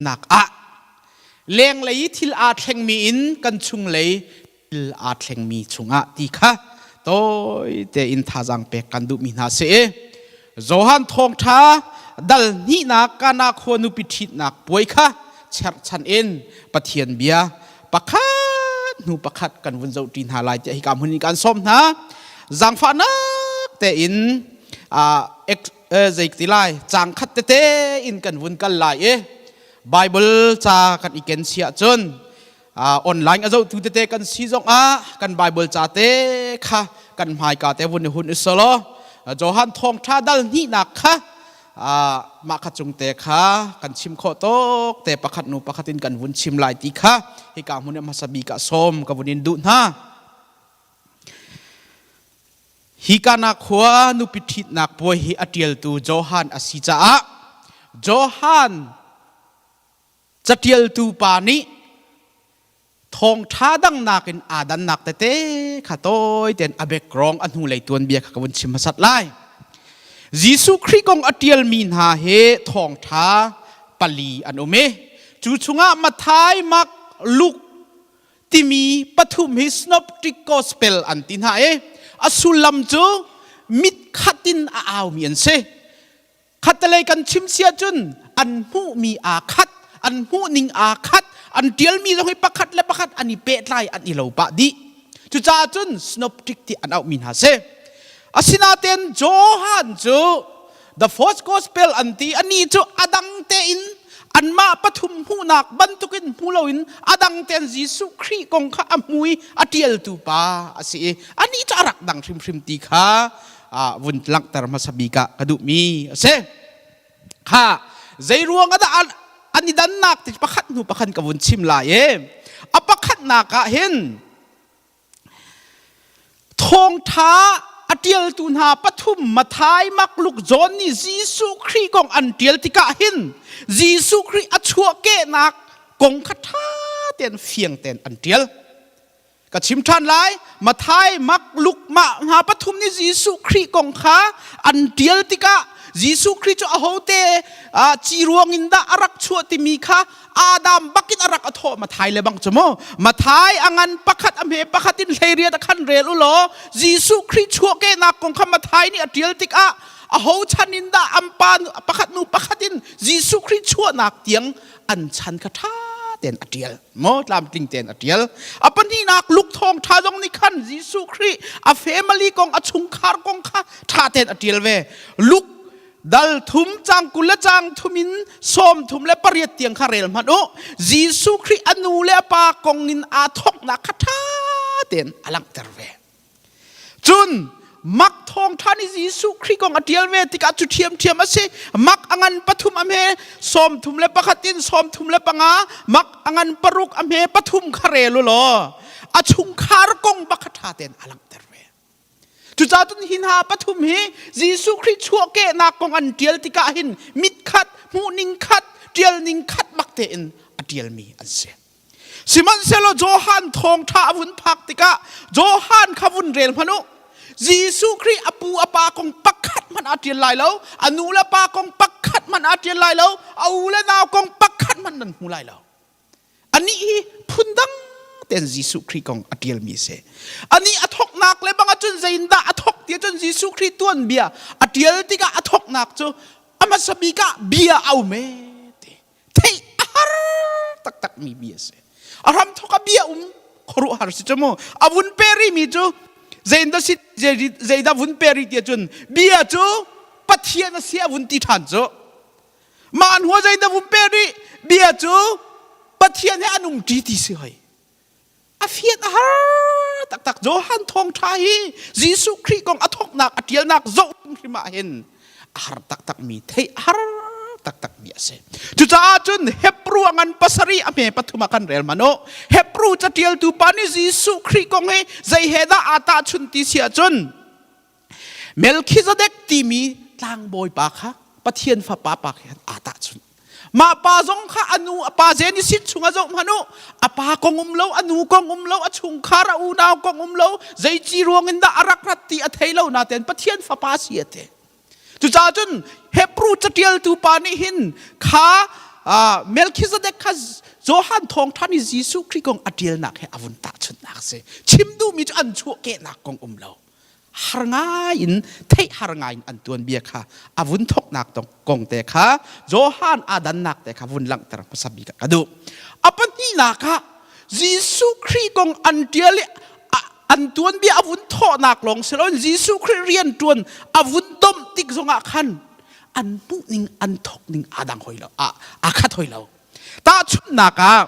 Nak ah lenglei thil aa thlengmi in kan chunglei thil aa thlengmi chungah ti kha tawi tein thazaang pek kan duhmi hna si. Johan thawngṭha dal hnihnak Kana khua nupi ṭhitnak puai kha cherhchan in Pathian bia pakhat hnu pakhat kan vun zohṭi hna lai tiah hika hmun in kan sawm hna. Zaangfahnak tein zei ti lai caang khat tete in kan vun kal lai i Bible ca kan i ken si ahcun online a zohtu tete kan si zong ah kan Bible ca te kha kan hmaika te vun i hun i solo Johan thawngṭha dal hnihnak kha mah kha cung te kha kan chim khawh tuk te pakhat nu pakhat in kan vun chim lai ti kha hika hmun i hmasa bik ah sawm ka vun in duh hna. Hi Kana khua nupi ṭhitnak puai hi a ṭialtu Johan a si caah Johan caṭialtu pa nih thawngṭha dang nakin aa dannak tete kha tawi tein a background a hnulei tuanbia kha ka vun chim hmasat lai. Jesuh Khrih kong a ṭialmi hna hi thawngṭha pali an um i cu chungah Matthai, Mark, Luke timi pathum hi synoptic gospel an ti hna i a sullam cu mit khat in a aumi an si. Khattelei kan chim si ahcun an hmuhmi aa khat, an hmuhning aa khat, an ṭialmi zong hi pakhat le pakhat an i pehtlai, an i lo pah dih. Cucaah cun synoptic ti an auhmi hna si. Asinain Johan cu the first gospel an ti, anih cu a dang tein anmah pathum hmuhnak bantukin hmu loin a dang tein Jesuh Khrih kong kha a hmu i a ṭialtu pa a si i anih cu a rak dang hrimhrim ti kha vun langhter hmasa bik ah ka duhmi a si. Kha zei ruang ah dah an i dannak ti pakhat hnu pakhat ka vun chim lai i a pakhatnak ah hin Thawngṭha a ṭialtu hna pathum Matthai, Mark, Luke, John nih Jesuh Khrih kong an ṭial tikah hin Jesuh Khrih a chuahkehnak kong kha ṭha tein fiang tein an ṭial. Ka chim ṭhan lai, Matthai, Mark, Luke mah hna pathum nih Jesuh Khrih kong kha an ṭial tikah Jesuh Khrih cu ahote ci ruang in dah a rak chuah timi kha Adam bakin a rak a thawh Mathai le bang cu mu Mathai a ngan pakhat a hme pakhat in hleiriat a khan rel u law Jesuh Khrih chuahkehnak kong kha Mathai nih a ṭial tikah a ho chan in dah an pa pakhat nu pakhat in Jesuh Khrih chuahnak tiang an chan kha ṭha tein a ṭial maw tlamtling tein a ṭial. A pahnihnak Luke thawngṭha zong nih khan Jesuh Khrih a family kong a chungkhar kong kha ṭha tein a ṭial ve. Luke dal thum cang 20 le cang thum in 38 tiang kha rel hmanh u. Jesuh Khrih a nu le a pa kong in aa thawknak kha ṭha tein a langhter ve. Cun Mark thawngṭha nih Jesuh Khrih kong a ṭial ve tikah cu ṭhiamṭhiam a si. Mark a ngan pathum a hme 31 in 35, Mark a ngan paruk a hme pathum kha rel u law a chungkhar kong bak kha ṭha tein a langhter ve. Cucaah cun hi hna pathum hi Jesuh Khrih chuahkehnak kong an ṭial tikah hin mit khat, hmuhning khat, ṭialning khat bak tein a ṭialmi an si. Sihmanhsehlaw Johan thawngṭha a vun phak tikah Johan kha vun rel hmanh u. Jesuh Khrih a pu a pa kong pakhat hmanh aa ṭial lai lo, a nu le pa kong pakhat hmanh aa ṭial lai lo, a u le nau kong pakhat hmanh nan hmu lai lo. Anih hi phundang tein Jesuh Khrih kong a ṭialmi a si. Anih a thawknak le bang ahcun zeiindah a thawk ti ahcun Jesuh Khrih tuanbia a ṭial tikah a thawknak cu a hmasa bik ah bia a um ee ti theih a har taktakmi bia a si. A hramthawk ah bia um khuaruahhar si cu mu. A vun peri mi cu zeidah si zeidah vun peri ti ahcun bia cu Pathian a si a vun ti ṭhan cu. Mah an hua zeidah vun pe rih bia cu Pathian he an um ṭi ti si hoi. A fian a har taktak. Johan thawngṭha hi Jesuh Khrih kong a thawknak a ṭialnak zoh hrim ah hin a har taktakmi theih a har taktakmi a si. Cucaah cun Hebrew a ngan pasarih a hme pathum ah kan rel hmanh u. Hebrew caṭialtu pa nih Jesuh Khrih kong hi zei he dah aa tahchunh ti si ahcun Melkhizedek timi tlangbawi pa kha Pathian fapa pa khan aa tahchunh. Mah pa zong kha a nu a pa Genesis chung ah zoh hmanh u. A pa kong um lo, a nu kong um lo, a chungkhar a unau kong um lo, zei ci ruang in dah a rak rat ti a thei lo natein Pathian fapa si a ti. Cucaah cun Hebrew caṭialtu pa nih hin kha Melchizedek kha Johan thawngṭha nih Jesuh Khrih kong a ṭialnak he a vun tahchunhnak si. Chim duhmi cu an chuahkehnak kong um lo. Har ngai in theih har ngai in an tuanbia kha a vun thawknak kong te kha Johan aa dannak te kha vun langhter hmasa bik ah ka duh. A pahnihnak ah Jesuh Khrih kong an ṭial i an tuanbia a vun thawhnak lawng si loin Jesuh Khrih rianṭuan a vun domh tik zongah khan an hmuhning an thawkning aa dang hoi lo aa khat hoi lo. Tahchunhnak ah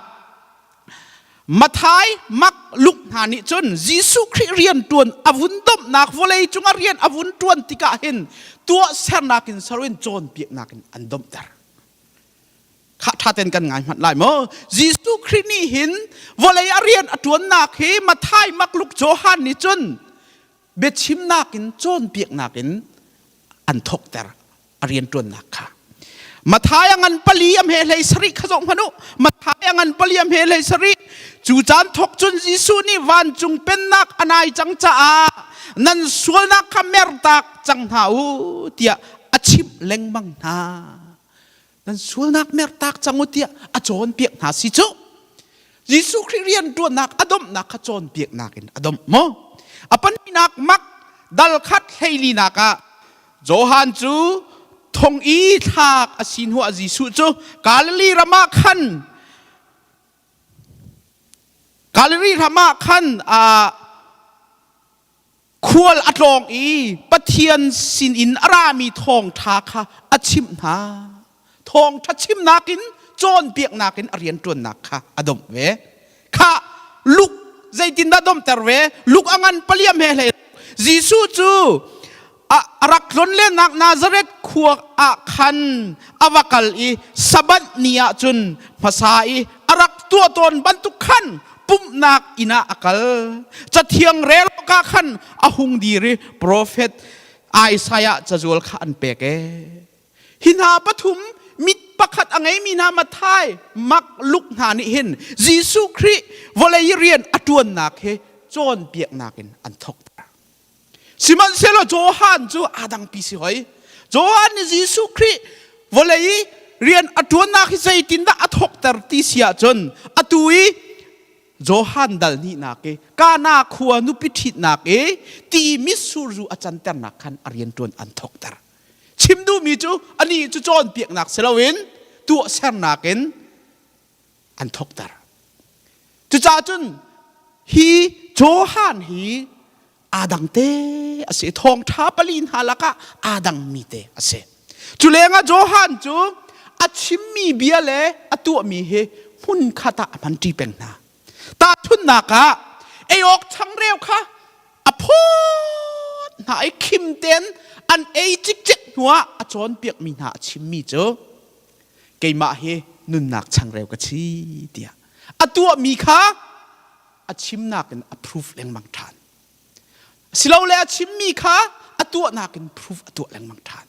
Mathai, Mark, Luke hna nih cun Jesuh Khrih rianṭuan a vun domhnak vawlei cungah rian a vun ṭuan tikah hin tuahsernak in saruin cawnpiaknak in an domhter. Kha ṭha tein kan ngai hmanh lai maw? Jesuh Khrih nih hin vawlei a rian a ṭuannak hi Mathai, Mark, Luke, Johan nih cun biachimnak in cawnpiaknak in an thawkter. A rianṭuannak kha. Mathai a ngan pali a hme hlei sarih kha zoh hmanh u. Mathai a ngan pali a hme hlei sarih. Cu caan thawk cun Jesuh nih vancung pennak a nai cang caah nan sualnak kha mertak cang hna u tiah a chimh lengmang hna. Nan sualnak mertak cang u tiah a cawnpiak hna si cu. Jesuh Khrih rianṭuannak a domhnak kha cawnpiaknak in a domh maw? A pahnihnak mak dal khat hleilinak ah Johan cu thong i thlak a si hnuah Jesuh cu Galilee ram ah khan Galilee ram ah khan khual a tlawng i Pathian sinin a rami thawngṭha kha a chimh hna. Thawngṭha chimnak in cawnpiaknak in a rianṭuannak kha a domh ve. Kha Luke zeitindah domhter ve? Luke a ngan paliam he hlei Jesuh cu a rak tlonlennak Nazareth khua ah khan a va kal i Sabbath ni ah cun hmasa i a rak tuah tawn bantuk khan pumhnak inn ah a kal. Cathiang rel awkah khan a hung dir i profet Isaiah cazual kha an pek ee. Hi hna pathum mit pakhat a ngeimi hna Matthai, Mark, Luke hna nih hin Jesuh Khrih vawlei rian a ṭuannak hi cawnpiaknak in an thawk. Sihmanhsehlaw Johan cu aa dangpi si hoi. Johan nih Jesuh Khrih vawlei i rian a ṭuannak hi zeitindah a thawkter ti si ahcun atu i Johan dal hnihnak i Kana khua nupi ṭhitnak i ti mitsur zu a canternak khan a rianṭuan an thawkter. Chim duhmi cu anih cu cawnpiaknak si loin tuahsernak in an thawkter. Cucaah cun hi Johan hi aa dang te a si. Thawngṭha pali hna lakah aa dangmi te a si. Cu lengah Johan cu a chimmi bia le a tuahmi hi hmunkhat ah a hmanṭi peng hna. Tahchunhnak ah ei awk changreu kha a phawt hna i khim tein an ei cikcek hnuah a cawnpiakmi hna a chimmi cu keimah hi nunnak changreu ka si tiah a tuahmi kha a chimnak in a proof lengmang ṭhan. Silole a chimmi kha a tuahnak in proof a tuah lengmang ṭhan.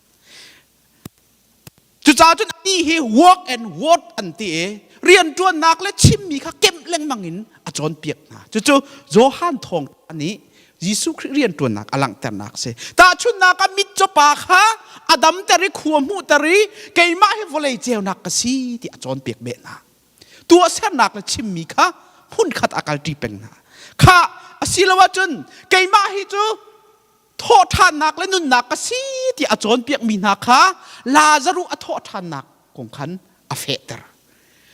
Cucaah cun anih hi work and word an ti i rianṭuannak le chimmi kha kemh lengmang in a cawnpiak hna. Cucu Johan thawngṭha nih Jesuh Khrih rianṭuannak a langhternak a si. Tahchunhnak ah mitcaw pa kha a damter i khua hmuhter i keimah hi vawlei ceunak ka si ti a cawnpiak beh hna. Tuahsernak le chimmi kha hmunkhat a kalṭi peng hna. Kha asiloah cun keimah hi cu thawhṭhannak le nunnak ka si ti a cawnpiakmi hna kha Lazaruh a thawhṭhannak kong khan a fehter.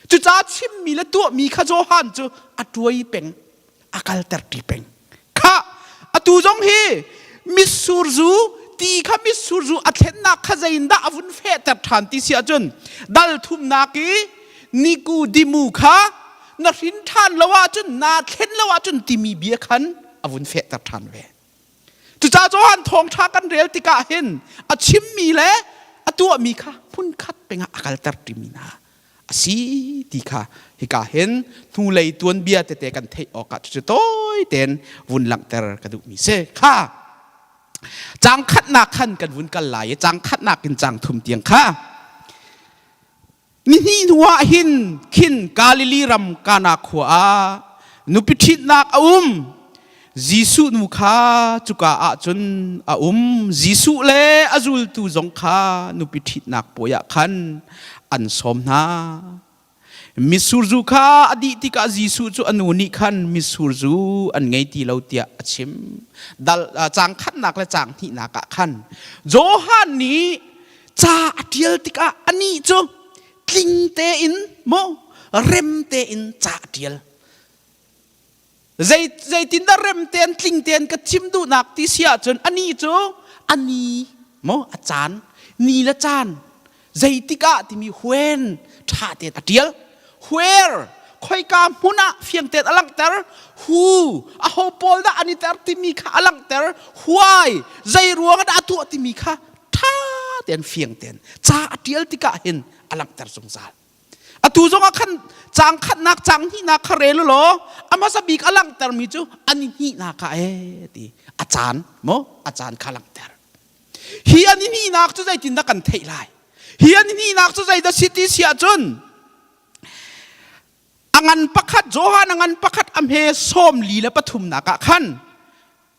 Cucaah chimmi le tuahmi kha Johan cu a tuai peng, a kalter ṭi peng. Kha atu zong hi mitsur zu ti kha mitsur zu a thlennak kha zeiindah a vun fehter ṭhan ti si ahcun dal thumnak i Nikudimu kha na hrin ṭhan lo ahcun naa thlen lo ahcun timi bia khan a vun fehter ṭhan ve. Cucaah Johan thawngṭha kan rel tikah hin a chimmi le a tuahmi kha hmunkhat pengah a kalter ṭimi hna a si ti kha hika hin hnulei tuanbia tete kan theih awkah cucu tawi tein vun langhter ka duhmi si. Kha caang khatnak khan kan vun kal lai i caang khatnak in caang thum tiang kha Nihnih hnuah hin khin Galilee ram Kana khua ah nupi ṭhitnak a um. Jesuh nu kha cuka ah cun a um. Jesuh le a zultu zong kha nupi ṭhitnak puai ah khan. an sawm hna. Mitsur zu kha a dih tikah Jesuh cu a nu nih khan mitsur zu an ngei ti lo tiah a chim. Dal caang khatnak le caang hnihnak ah khan Johan nih ca a ṭial tikah anih cu tling tein maw rem tein ca a ṭial. Zei zeitindah rem tein tling tein ka chim duhnak ti si ahcun anih cu a ni maw a caan ni le caan zeitik ah timi when ṭha tein a ṭial. Where khoika hmun ah fiang tein a langhter. Who aho pawl dah an i ter timi kha a langhter. Why zei ruang dah a tuah timi kha ṭha tein fiang tein ca a ṭial tikah hin a langhter zungzal. Atu zong ah khan caang khatnak caang hnihnak kha rel u law a hmasa bik a langhtermi cu an i hnihnak ah ee ti a caan maw a caan kha langhter. Hi an i hnihnak cu zeitindah kan theih lai? Hi an i hnihnak cu zeidah si ti si ahcun a ngan pakhat Johan a ngan pakhat a hme 43 nak ah khan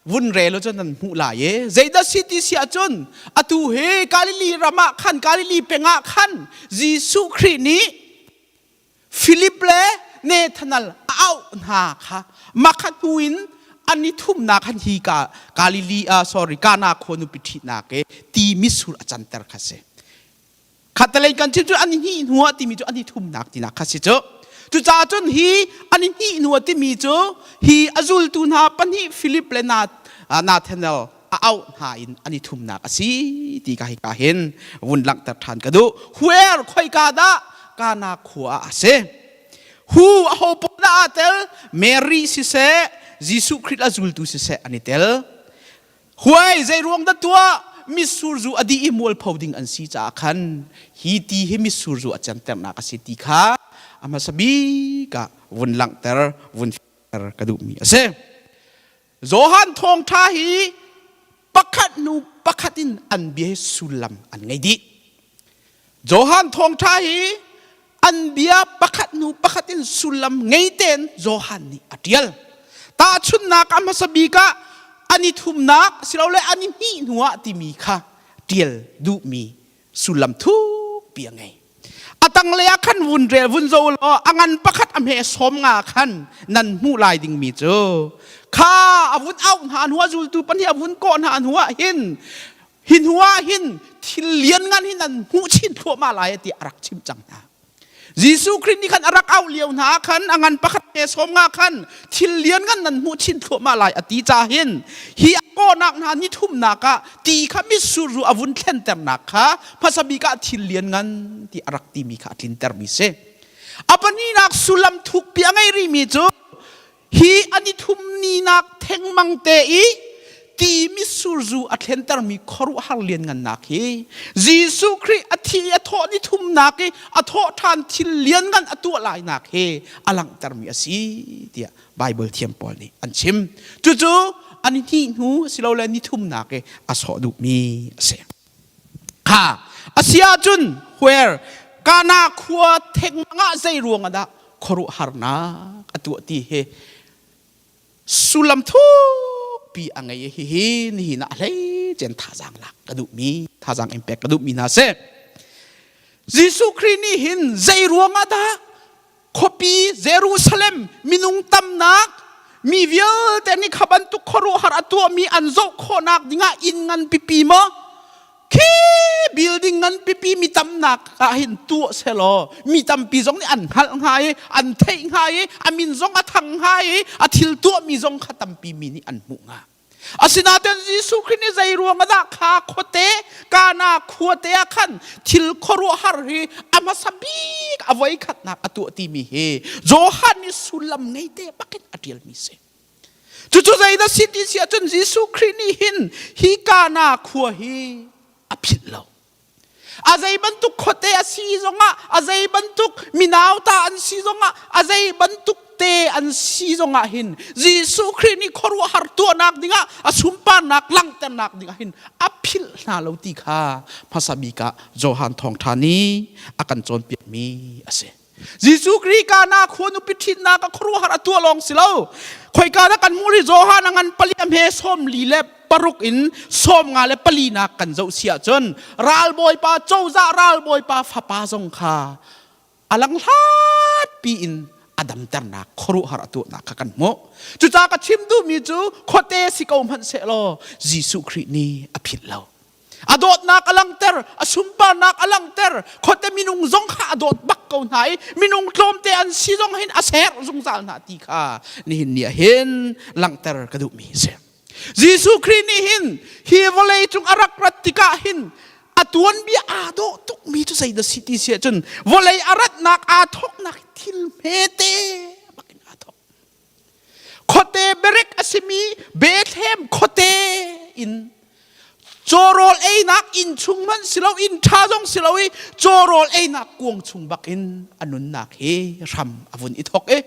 vun rel cun nan hmuh lai i zeidah si ti si ahcun atu hi Galilee ram ah khan Galilee peng ah khan Jesuh Khrih nih Philip le Nathanael a auh hna kha makhat hnu in an i thumnak khan hi ka Galilee ah sorry Kana khua nupi ṭhitnak i ti mitsur a canter kha si. Khattelei kan chim cu an i hnih hnu ah timi cu an i thumnak tinak kha si cu. Cucaah cun hi an i hnih hnu ah timi cu hi a zultu hna pahnih Philip le Nathanael a auh hna in an i thumnak a si ti ka hika hin vun langhter ṭhan ka duh. Where khoika dah Kana khua ah a si. Who aho paoh dah aa tel? Mary siseh, Jesuh Khrih a zultu siseh an i tel. Huai zeiruang dah tuah mitsur zu a dih i mualpho ding an si caah khan hi ti hi mitsur zu a canternak a si ti kha a hmasa bik ah vun langhter vun fehter ka duhmi a si. Johan thawngṭha hi pakhat hnu pakhat in an bia hi sullam an ngei dih. Johan thawngṭha hi an bia pakhat hnu pakhat in sullam ngei tein Johan nih a ṭial. Tahchunhnak a hmasa bik ah an i thumnak silole an i hnih hnuah timi kha ṭial duhmi sullam thukpi a ngei. A tanglei ah khan vun rel vun zo law a ngan pakhat a hme 50 khan nan hmuh lai dingmi cu kha a vun auh hna hnuah zultu pahnih a vun kawh hna hnuah hin Hi hnu ah hin thil lianngan hi nan hmuh chin thluahmah lai tiah a rak chimh cang hna. Jesuh Khrih nih khan a rak auh lio hna ah khan a ngan pakhat te 50 khan thil lianngan nan hmuh chin thluahmah lai a ti ca hin hi a kawhnak hna ni thumnak ah ti kha mitsur ru a vun thlenternak kha hmasa bik ah thil lianngan ti a rak timi kha a tlintermi si. A pahnihnak sullam thukpi a ngei rihmi cu Hi an i thum ninak thengmang te i ti mitsur zu a thlentermi khuaruahhar lianngannak hi Jesuh Khrih a thi i a thawh ni thumnak i a thawh ṭhan thil lianngan a tuah lainak hi a langhtermi a si tiah Baibal thiam pawl nih an chim. Cucu an i hnih hnu silole ni thumnak i a sawh duhmi a si. Kha a si ahcun where Kana khua thengmang ah zei ruang ah dah khuaruahharnak a tuah ti hi sullam thukpi a ngei i hihi nihin ah a hleicen thazaang lak ka duhmi thazaang in pek ka duhmi hna si. Jesuh Khrih nih hin zei ruang ah dah khuapi Jerusalem minung tamnak mi vialte nih kha bantuk khuaruahhar a tuahmi an zoh khawhnak dingah inn ngan pipi maw khi building ngan pipi mi tamnak ah hin tuah selaw mi tampi zong nih an hngalh hnga i an theih hnga i a min zong a thang hnga i a thil tuahmi zong kha tampi mi nih an hmuh hnga. Asinain Jesuh Khrih nih zei ruang ah dah kha khuate Kana khuate ah khan thil khuaruahhar hi a hmasa bik a voi khatnak a tuah timi hi Johan nih sullam ngei te bakin a ṭialmi si. Cucu zeidah si ti si ahcun Jesuh Khrih nih hin hi Kana khua hi a philh lo. A zei bantuk khuate a si zongah, a zei bantuk minauta an si zongah, a zei bantuk te an si zongah hin Jesuh Khrih nih khuaruahhar tuahnak dingah a sunparnak langhternak dingah hin a philh hna lo ti kha hmasa bik ah Johan thawngṭha nih a kan cawnpiakmi a si. Jesuh Khrih Kana khua nupi ṭhitnak a khuaruahhar a tuah lawng si lo. Khoika dah kan hmuh rih Johan a ngan paliam he 46 in 54 nak kan zoh si ahcun ralbawipa cozah ralbawipa fapa zong kha a lang hlat piin a damternak khuaruahhar a tuahnak kha kan hmuh. Cucaah ka chim duhmi cu khuate si ko hmanh sehlaw Jesuh Khrih nih a philh lo. A dawtnak a langhter, a sunparnak a langhter. Khuate minung zong kha a dawt bak ko hna i minung tlawmte an si zong hin a ser zungzal hna ti kha nihin ni ah hin langhter ka duhmi a si. Jesuh Khrih nih hin hi vawlei cung a rak rat tikah hin a tuanbia aa dawh tukmi cu zeidah si ti si ahcun vawlei a ratnak aa thawknak thil hmete bakin aa thawk. Khuate berek a simi Bethlehem khuate in cawrawl einak inn chung hmanh si lo inn ṭha zong si lo i cawrawl einak kuang chung bak in a nunnak hi hram a vun i thawk i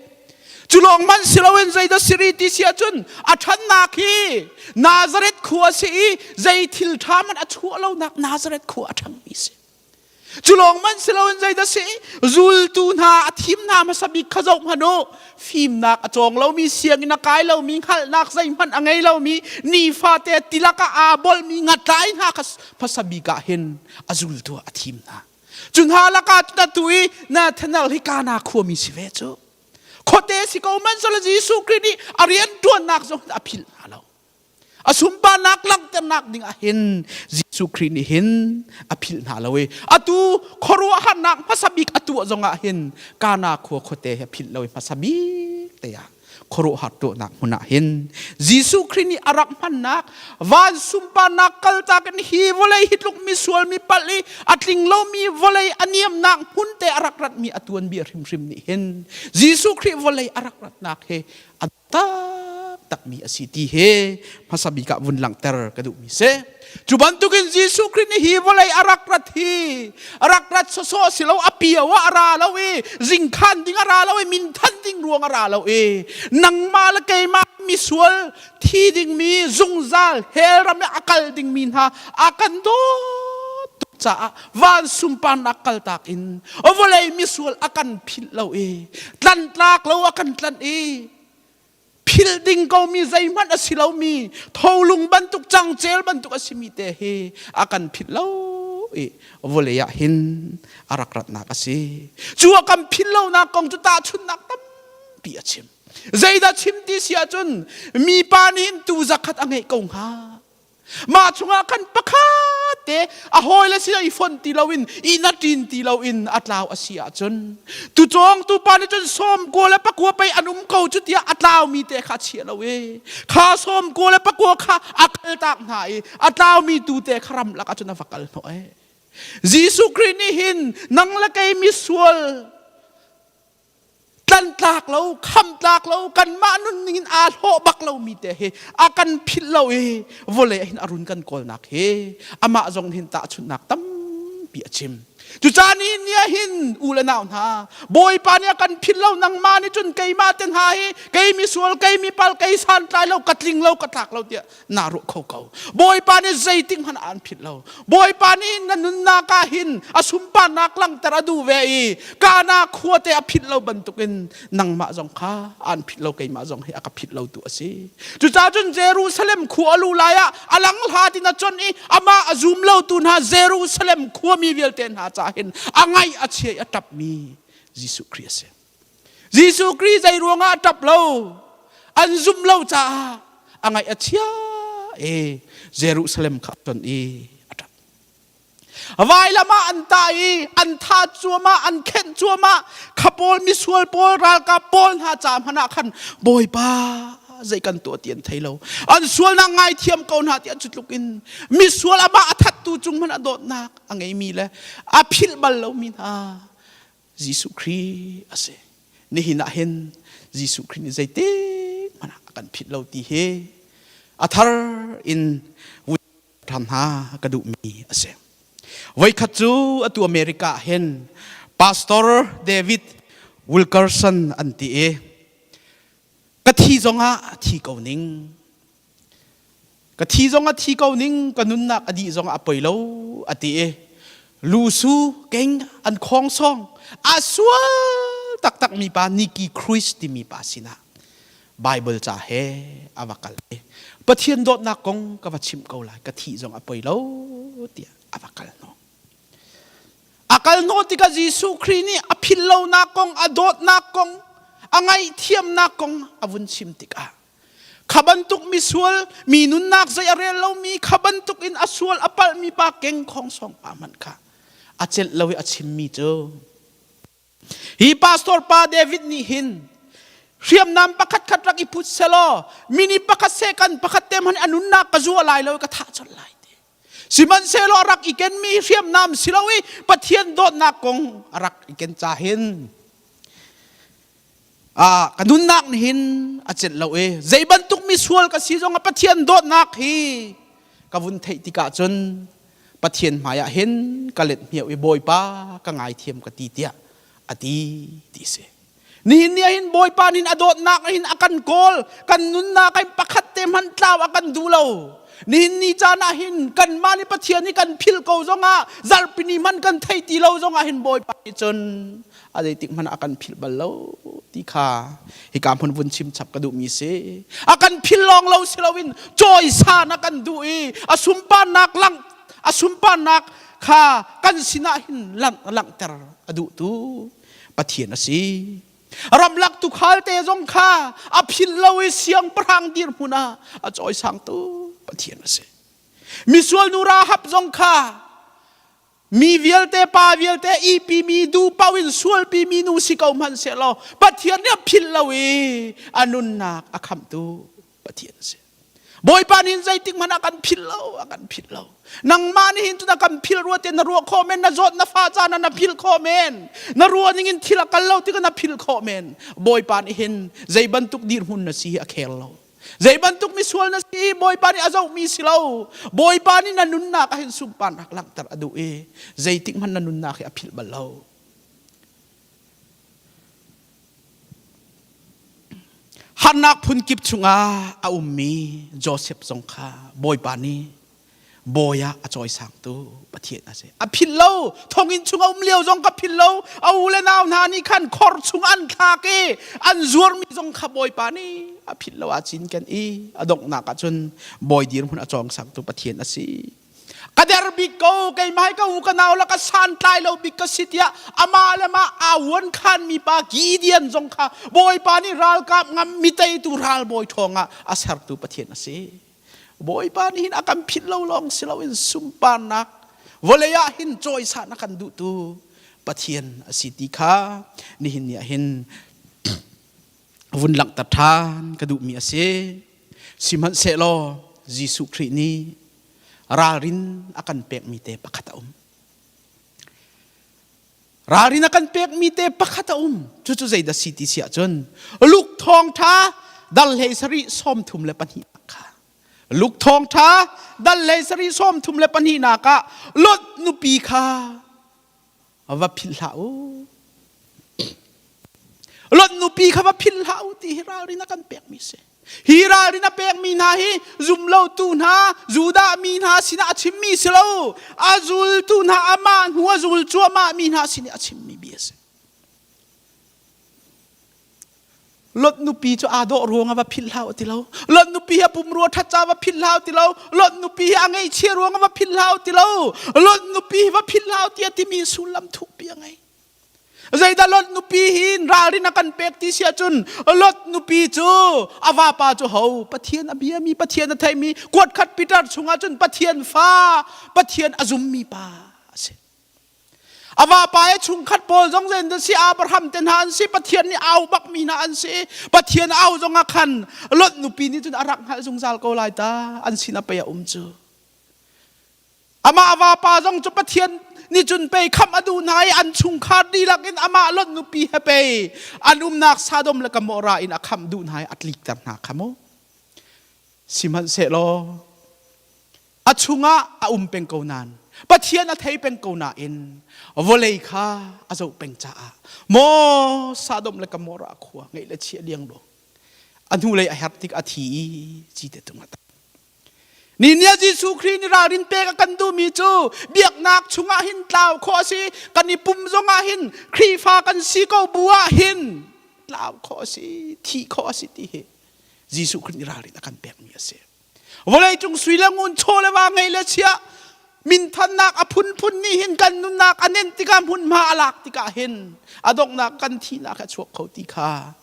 cu lawng hmanh si loin zeidah siri ti si ahcun a ṭhannak hi Nazareth khua a si i zei thil ṭha hmanh a chuah lonak Nazareth khua a ṭhangmi si. Cu lawng man si loin zeidah si? Zultu hna a thim hna hmasa bik kha zoh hmanh u. Fimnak a cawng lomi, sianginn a kai lomi, hngalhnak zeihmanh a ngei lomi, nifate tilak ah aa bolmi ngatlai hna kha hmasa bik ah hin a zultu ah a thim hna. Cu hna lakah cun atu i Nathanael hi Kana khuami si ve cu. Khuate si ko man sala Jesuh Khrih nih a rian ṭuannak zong a philh hna lo. A sunparnak langhternak ding ah hin Jesuh Khrih nih hin a philh hna lo i atu khuaruahharnak hmasa bik a tuah zong ah hin Kana khua khuate he philh lo i hmasa bik te ah khuaruahhar tuahnak hmun ah hin Jesuh Khrih nih a rak hmannak van sunparnak kaltak in hi vawlei hi tluk misual mi palh i a tling lomi vawlei a niamnak hmun te a rak ratmi a tuanbia hrimhrim nih hin Jesuh Khrih vawlei a rak ratnak hi a taktakmi a si ti he hmasa bik ah vun langhter ka duhmi si. Cu bantukin Jesuh Khrih nih hi vawlei a rak rat hi a rak rat sawsawh si lo a pio ah a ra lo i zingkhan ding a ra lo i minthan ding ruang a ra lo i nangmah le keimah misual thi dingmi zungzal hell ram i a kal dingmi hna a kan dawt tuk caah van sunparnak kaltak in vawlei misual a kan philh lo i tlantlak lo a kan tlanh i philh ding komi zeihmanh a si lomi tholung bantuk cangcel bantuk a simi te hi a kan philh lo i vawlei ah hin a rak ratnak a si cu a kan philh lonak kong cu tahchunhnak tampi a chim zeidah chim ti si ahcun mipa nih hin tuu zakhat a ngeih ko hnga Mah chungah khan pakhat te a hawile sin i fonh ti loin inn a ṭin ti loin a tlau a si ahcun tucawng tupa nih cun 94 pei an um ko cu tiah a tlaumi te kha a chia lo i kha 99 kha a kaltak hna i a tlaumi tu te kha ramlak ah cun a va kal hnawh e. Jesuh Khrih nih hin nang le kei misual tlantlak lo khamtlak lo kanmah nunning in aa hlawh bak lomi te hi a kan philh lo i vawlei ah hin a run kan kawlnak hi amah zong hin tahchunhnak tampi a chim cucaah ni ni ah hin u le nau hna bawipa nih a kan philh lo nangmah nih cun keimah te hna hi kei mi sual kei mi pal kei santlai lo ka tling lo ka tlak lo tiah naa ruah kho ko bawipa nih zeitik hmanh ah an philh lo bawipa nih na nunnak ah hin a sunparnak langhter a duh ve i kana khua te a philh lo bantukin nangmah zong kha an philh lo keimah zong hi a ka philh lo tu a si cucaah cun Jerusalem khua a lu lai ah a lang hlat in a chon i amah a zum lo tu hna Jerusalem khuami vialte hna ca hin a ngaih a chia i a ṭapmi Jesuh Khrih a si Jesuh Khrih zei ruangah a ṭap lo? An zumh lo caah a ngaih a chia i Jerusalem kha a ton i a ṭap. Vailam ah an tah i an tha cuahmah, an khenh cuahmah. Kha pawl misual pawl ralkap pawl hna ca hmanh ah khan Bawipa zei kan tuah ti an thei lo. An sualnak ngaithiam ko hna tiah cu tluk in misual amah a thattu cung hmanh a dawtnak a ngeimi le a philh bal lomi hna Jesuh Khrih a si. Nihin ah hin Jesuh Khrih nih zeitik hmanh ah a kan philh lo ti hi a thar in ṭhan hna ka duhmi a si. Voikhat cu atu America ah hin Pastor David Wilkerson an ti i ka thi zongah thi ko ning Ka thi zong a thi ko ning, ka nunnak a dih zong a poi lo a ti i. Lusu keng an khong song a sual taktak mi pa Nicky Cruz timi pa sinah Bible ca he a va kal i Pathian dawtnak kong ka va chimh ko lai ka thih zong a poi lo tiah a va kal hnawh. A kal hnawh tikah Jesuh Khrih nih a philh lonak kong, a dawtnak kong, a ngaihthiamnak kong a vun chim tikah kha bantuk misual mi nunnak zei a rel lomi kha bantuk in a sual a palhmi pa keng khong song pa hmanh kha a celh lo i a chimmi cu Hi pastor pa David nih hin hriamnam pakhat khat rak i put selaw mini pakhat second pakhat te hmanh a nunnak ka zuah lai lo ka thah colh lai ti. Sihmanhsehlaw a rak i kenmi hriamnam si lo i Pathian dawtnak kong a rak i ken ca hin ah ka nunnak nih hin a celh lo i zei bantuk misual ka si zong ah Pathian dawtnak hi ka vun theih tikah cun Pathian hmaiah hin ka let hmiau i Bawipa ka ngaithiam ka ti tiah a ti ti si. Nihin ni ah hin Bawipa nih a dawtnak hin a kan kawl, kan nunnak hin pakhat te hmanh tlau a kan duh lo. Nihin ni caan ah hin kanmah nih Pathian hi kan philh ko zongah zarhpini hmanh kan thei ti lo zongah hin Bawipa nih cun a zeitik hmanh a kan philh bal lo ti kha hika hmun vun chim chap ka duhmi si. A kan philh lawng lo si loin cawisan a kan duh i a sunparnak langh a sunparnak kha kan sinah hin langh langhter a duhtu Pathian a si. Ramlak tuukhal te zong kha a philh lo i siangpahrang dirhmun ah a cawisangtu Pathian a si. Misual nu Rahab zong kha mi vialte pa vialte ipi mi duh paoh in sualpi mi nu si ko hmanh sehlaw Pathian nih a philh lo i a nunnak a khamhtu Pathian a si. Bawipa nih zeitik hmanh a kan philh lo, a kan philh lo. Nangmah nih hin cun a kan philh rua te na ruah khawh men, na zawt na fa caan ah na philh khawh men, na ruah ning in thil a kal lo tikah na philh khawh men. Bawipa nih hin zei bantuk dirhmun na si hi a khel lo. Zei bantuk misual na si Bawipa nih a zohmi si lo. Bawipa nih na nunnak ah hin sunparnak langhter a duh i zeitik hmanh na nunnak hi a philh bal lo. Harnak phunkip chungah a ummi Joseph zong kha Bawipa nih bawi ah a cawisangtu Pathian a si. A philh lo, thonginn chung a um lio zong ka philh lo. A u le nau hna nih khan khor chung an thlak i an zuarmi zong kha Bawipa nih a philh lo a cinken i a donghnak ah cun bawi dirhmun a cawngsangtu Pathian a si. Ka der bik ko, keimah hi ka u ka nau la ka santlai lo bik ka si tiah amah le mah aa uan khanmi pa Gideon zong kha Bawipa nih ralkap ngam mi teitu ralbawi ṭhawng ah a sertu Pathian a si. Bawipa nih hin a kan philh lo lawng si loin sunparnak vawlei ah hin cawisan a kan duhtu Pathian a si ti kha nihin ni ah hin vun langhter ṭhan ka duhmi a si. Sihmanhsehlaw Jesuh Khrih nih ralrin a kan pekmi te pakhat a um. Ralrin a kan pekmi te pakhat a um. Cucu zeidah si ti si ahcun Luke thawngṭha dal hlei sarih 34 kha Luke thawngṭha dal hlei sarih 32 ah Lot nupi kha va philh hlah u. Lot nupi kha va philh hlah u ti hi ralrin a kan pekmi si. Hi ralrin a pekmi hna hi zumlotu hna, Judah mi hna sinah a chimmi si lo, a zultu hna amah hnu a zul cuahmah mi hna sin i a chimmi bia a si. Lot nupi cu aa dawh ruang ah va philh hlah u ti lo. Lot nupi hi a pumrua ṭhat ca va philh hlah u ti lo. Lot nupi hi a ngeihchia ruang ah va philh hlah u ti lo. Lot nupi hi va philh hlah u tiah timi sullam thukpi a ngei. Zeidah Lot nupi hi ralrin a kan pek ti si ahcun Lot nupi cu a vapa cu ho Pathian a biami Pathian a theimi kuatkhat Peter chungah cun Pathian fa Pathian a zummi pa a si. A vapa he chungkhat pawl zong zen si Abraham te hna an si Pathian nih au bakmi hna an si Pathian au zong ah khan Lot nupi nih cun a rak hngalh zungzal ko lai ta an sin a pei a um cu. Amah vapa zong cu Pathian nih cun pei khamh a duh hna i an chungkhar dihlak in amah Lot nupi he pei an umnak Sodom le Gomorrah in a khamh duh hna i a tlikter hna kha mu. Sihmanhsehlaw a chungah a um peng ko nain Pathian a thei peng ko nain vawlei kha a zoh peng caah maw Sodom le Gomorrah khua ngeih le chia liang lo a hnulei a herh tik a thi i cite tung a tang. Ni nia Jesuh Khrih nih ralrin pek a kan duhmi cu biaknak chungah hin tlau khawh a si. Kan i pum zongah hin Khrihfa kan si ko bu ah hin tlau khawh a si, thih khawh a si ti hi Jesuh Khrih nih ralrin a kan pekmi a si. Vawleicung sui le ngun chaw le va ngei le chia minthannak a phunphun nih hin kan nunnak a nenh tikah hmunhma a lak tikah hin a donghnak kan thihnak a chuak kho ti kha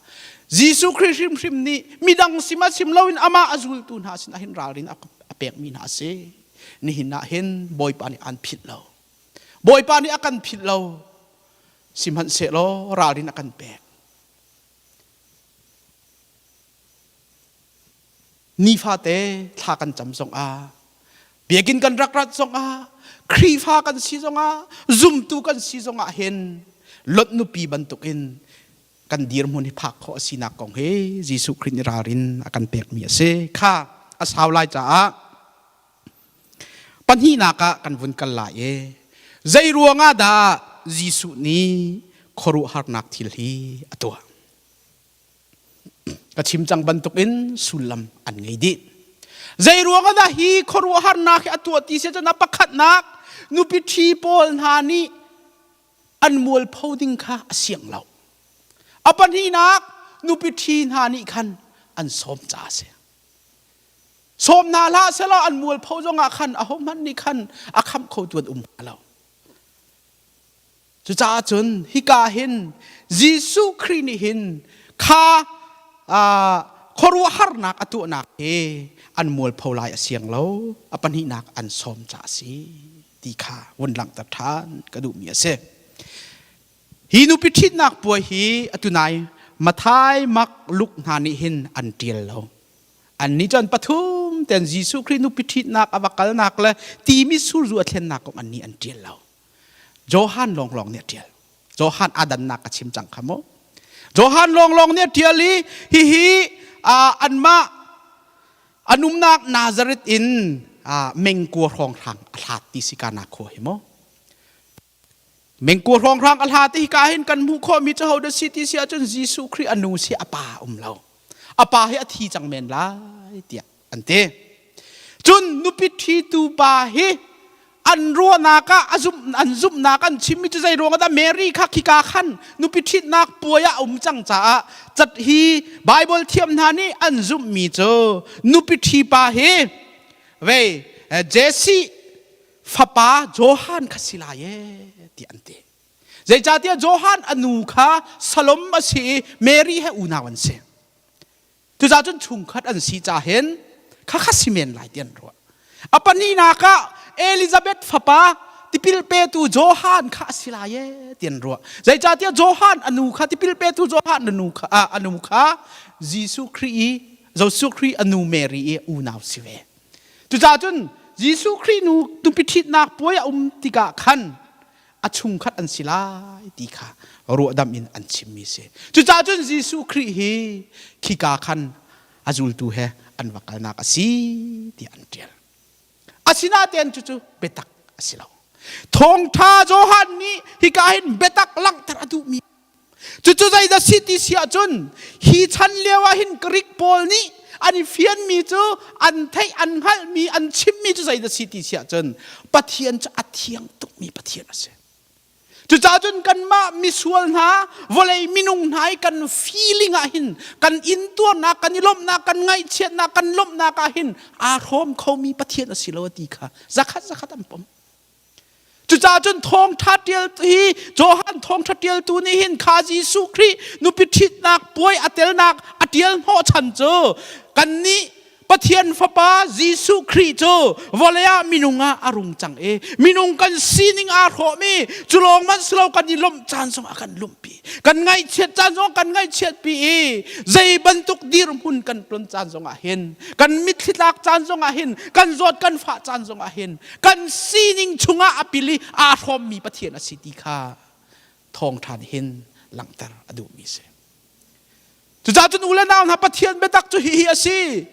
Jesuh Khrih hrimhrim nih midang sim a chim loin amah a zultu hna sinah hin ralrin a pekmi hna a si. Nihin ah hin Bawipa nih aan philh lo. Bawipa nih a kan philh lo. Sihmanhsehlaw ralrin a kan pek. Nifate thla kan cam zongah, biakinn kan rak rat zongah, Khrihfa kan si zongah, zumtu kan si zongah hin Lot nupi bantukin kan dirhmun hi phak khawh a sinak kong hi Jesuh Khrih nih ralrin a kan pekmi a si. Kha a sau lai caah pahnihnak ah kan vun kal lai i zei ruangah dah Jesuh nih khuaruahharnak thil hi a tuah? Ka chim cang bantukin sullam an ngei dih. Zei ruangah dah hi khuaruahharnak hi a tuah ti si cun a pakhatnak nupi ṭhi pawl hna nih an mualpho ding kha a siang lo. A pahnihnak nupi ṭhi hna nih khan an sawm ca a si. Sawm hna hlah selaw an mualpho zongah khan ahohmanh nih khan a khamh khotu an um hnga lo. Cucaah cun hika hin Jesuh Khrih nih hin kha khuaruahharnak a tuahnak hi an mualpho lai a siang lo. A pahnihnak an sawm ca a si ti kha vun langhter ṭhan ka duhmi a si. Hi nupi ṭhitnak puai hi atu nai Mathai, Mark, Luke hna nih hin an ṭial lo. Annih cu an pathum ten Jesuh Khrih nupi ṭhitnak a va kalnak le timi surzu a thlennak kong annih an ṭial lo. Johan lawnglawng nih a ṭial. Johan a dannak ka chim cang kha mu. Johan lawnglawng nih a ṭial i hihi anmah an umnak Nazareth in mengkua hrawnghrang a hlat ti si kana khua hi mu. Mengkua hrawnghrang a hlat hi ka hin kan hmuh khawhmi cu ho dah si ti si ahcun Jesuh Khrih a nu si a pa um lo. A pa hi a thi cang men lai tiah an ti. Cun nupi ṭhitu pa hi an ruahnak ah a zumh an zumhnak an chimmi cu zei ruangah dah Mary kha khika khan nupi ṭhitnak puai ah a um cang caah cat hi Bible thiam hna nih an zumhmi cu nupi ṭhi pa hi vei Jesse fapa Johan kha si lai ee ti an ti. Zeicahtiah Johan a nu kha Salom a si i Mary he unau an si. Cucaah cun chungkhat an si ca hin khakha si men lai ti an ruah. A pahnihnak ah Elizabeth fapa tipil petu Johan kha a si lai ee ti an ruah. Zeicahtiah Johan a nu kha tipil petu Johan a nu kha, a nu kha Jesuh Khrih i Jesuh Khrih a nu Mary i unau si ve. Cucaah cun Jesuh Khrih nu nupi ṭhitnak puai a um tikah khan a chungkhat an si lai ti kha ruahdamh in an chimmi si. Cucaah cun Jesuh Khrih hi khika khan a zultu he an va kalnak a si tiah an ṭial. Asinain cucu biatak a si lo. Thawngṭha Johan nih hika hin biatak langhter a duhmi Cucu zeidah si ti si ahcun hi chan lio ah hin Greek pawl nih an i fianmi cu an theih an hngalhmi an chimmi cu zeidah si ti si ahcun Pathian cu a thiang tukmi Pathian a si. Cucaah cun kanmah misual hna vawlei minung hna i kan feeling ah hin kan intuarnak kan i lawmhnak kan ngaihchiatnak kan lawmhnak ah hin aa hrawm khomi Pathian a si lo a ti kha zakhat zakhat an pom. Cucaah cun thawngṭha ṭial hi Johan thawngṭha ṭialtu nih hin kha Jesuh Khrih nupi ṭhitnak puai a telnak a ṭial hnawhchan cu kannih Pathian Fapa Jesuh Khrih cu vawlei ah minung ah a rung cang i minung kan sining aa hrawm i cu lawng hmanh si lo kan i lawmh caan zong a kan lawmhpi kan ngaihchiat caan zong kan ngaihchiatpi i zei bantuk dirhmun kan ton caan zong ah hin kan mitthli tlak caan zong ah hin kan zawt kan fah caan zong ah hin kan sining chungah a pil i aa hrawmmi Pathian a si ti kha thawngṭha nih hin langhter a duhmi a si. Cucaah cun u le nau hna Pathian biatak cu hihi a si.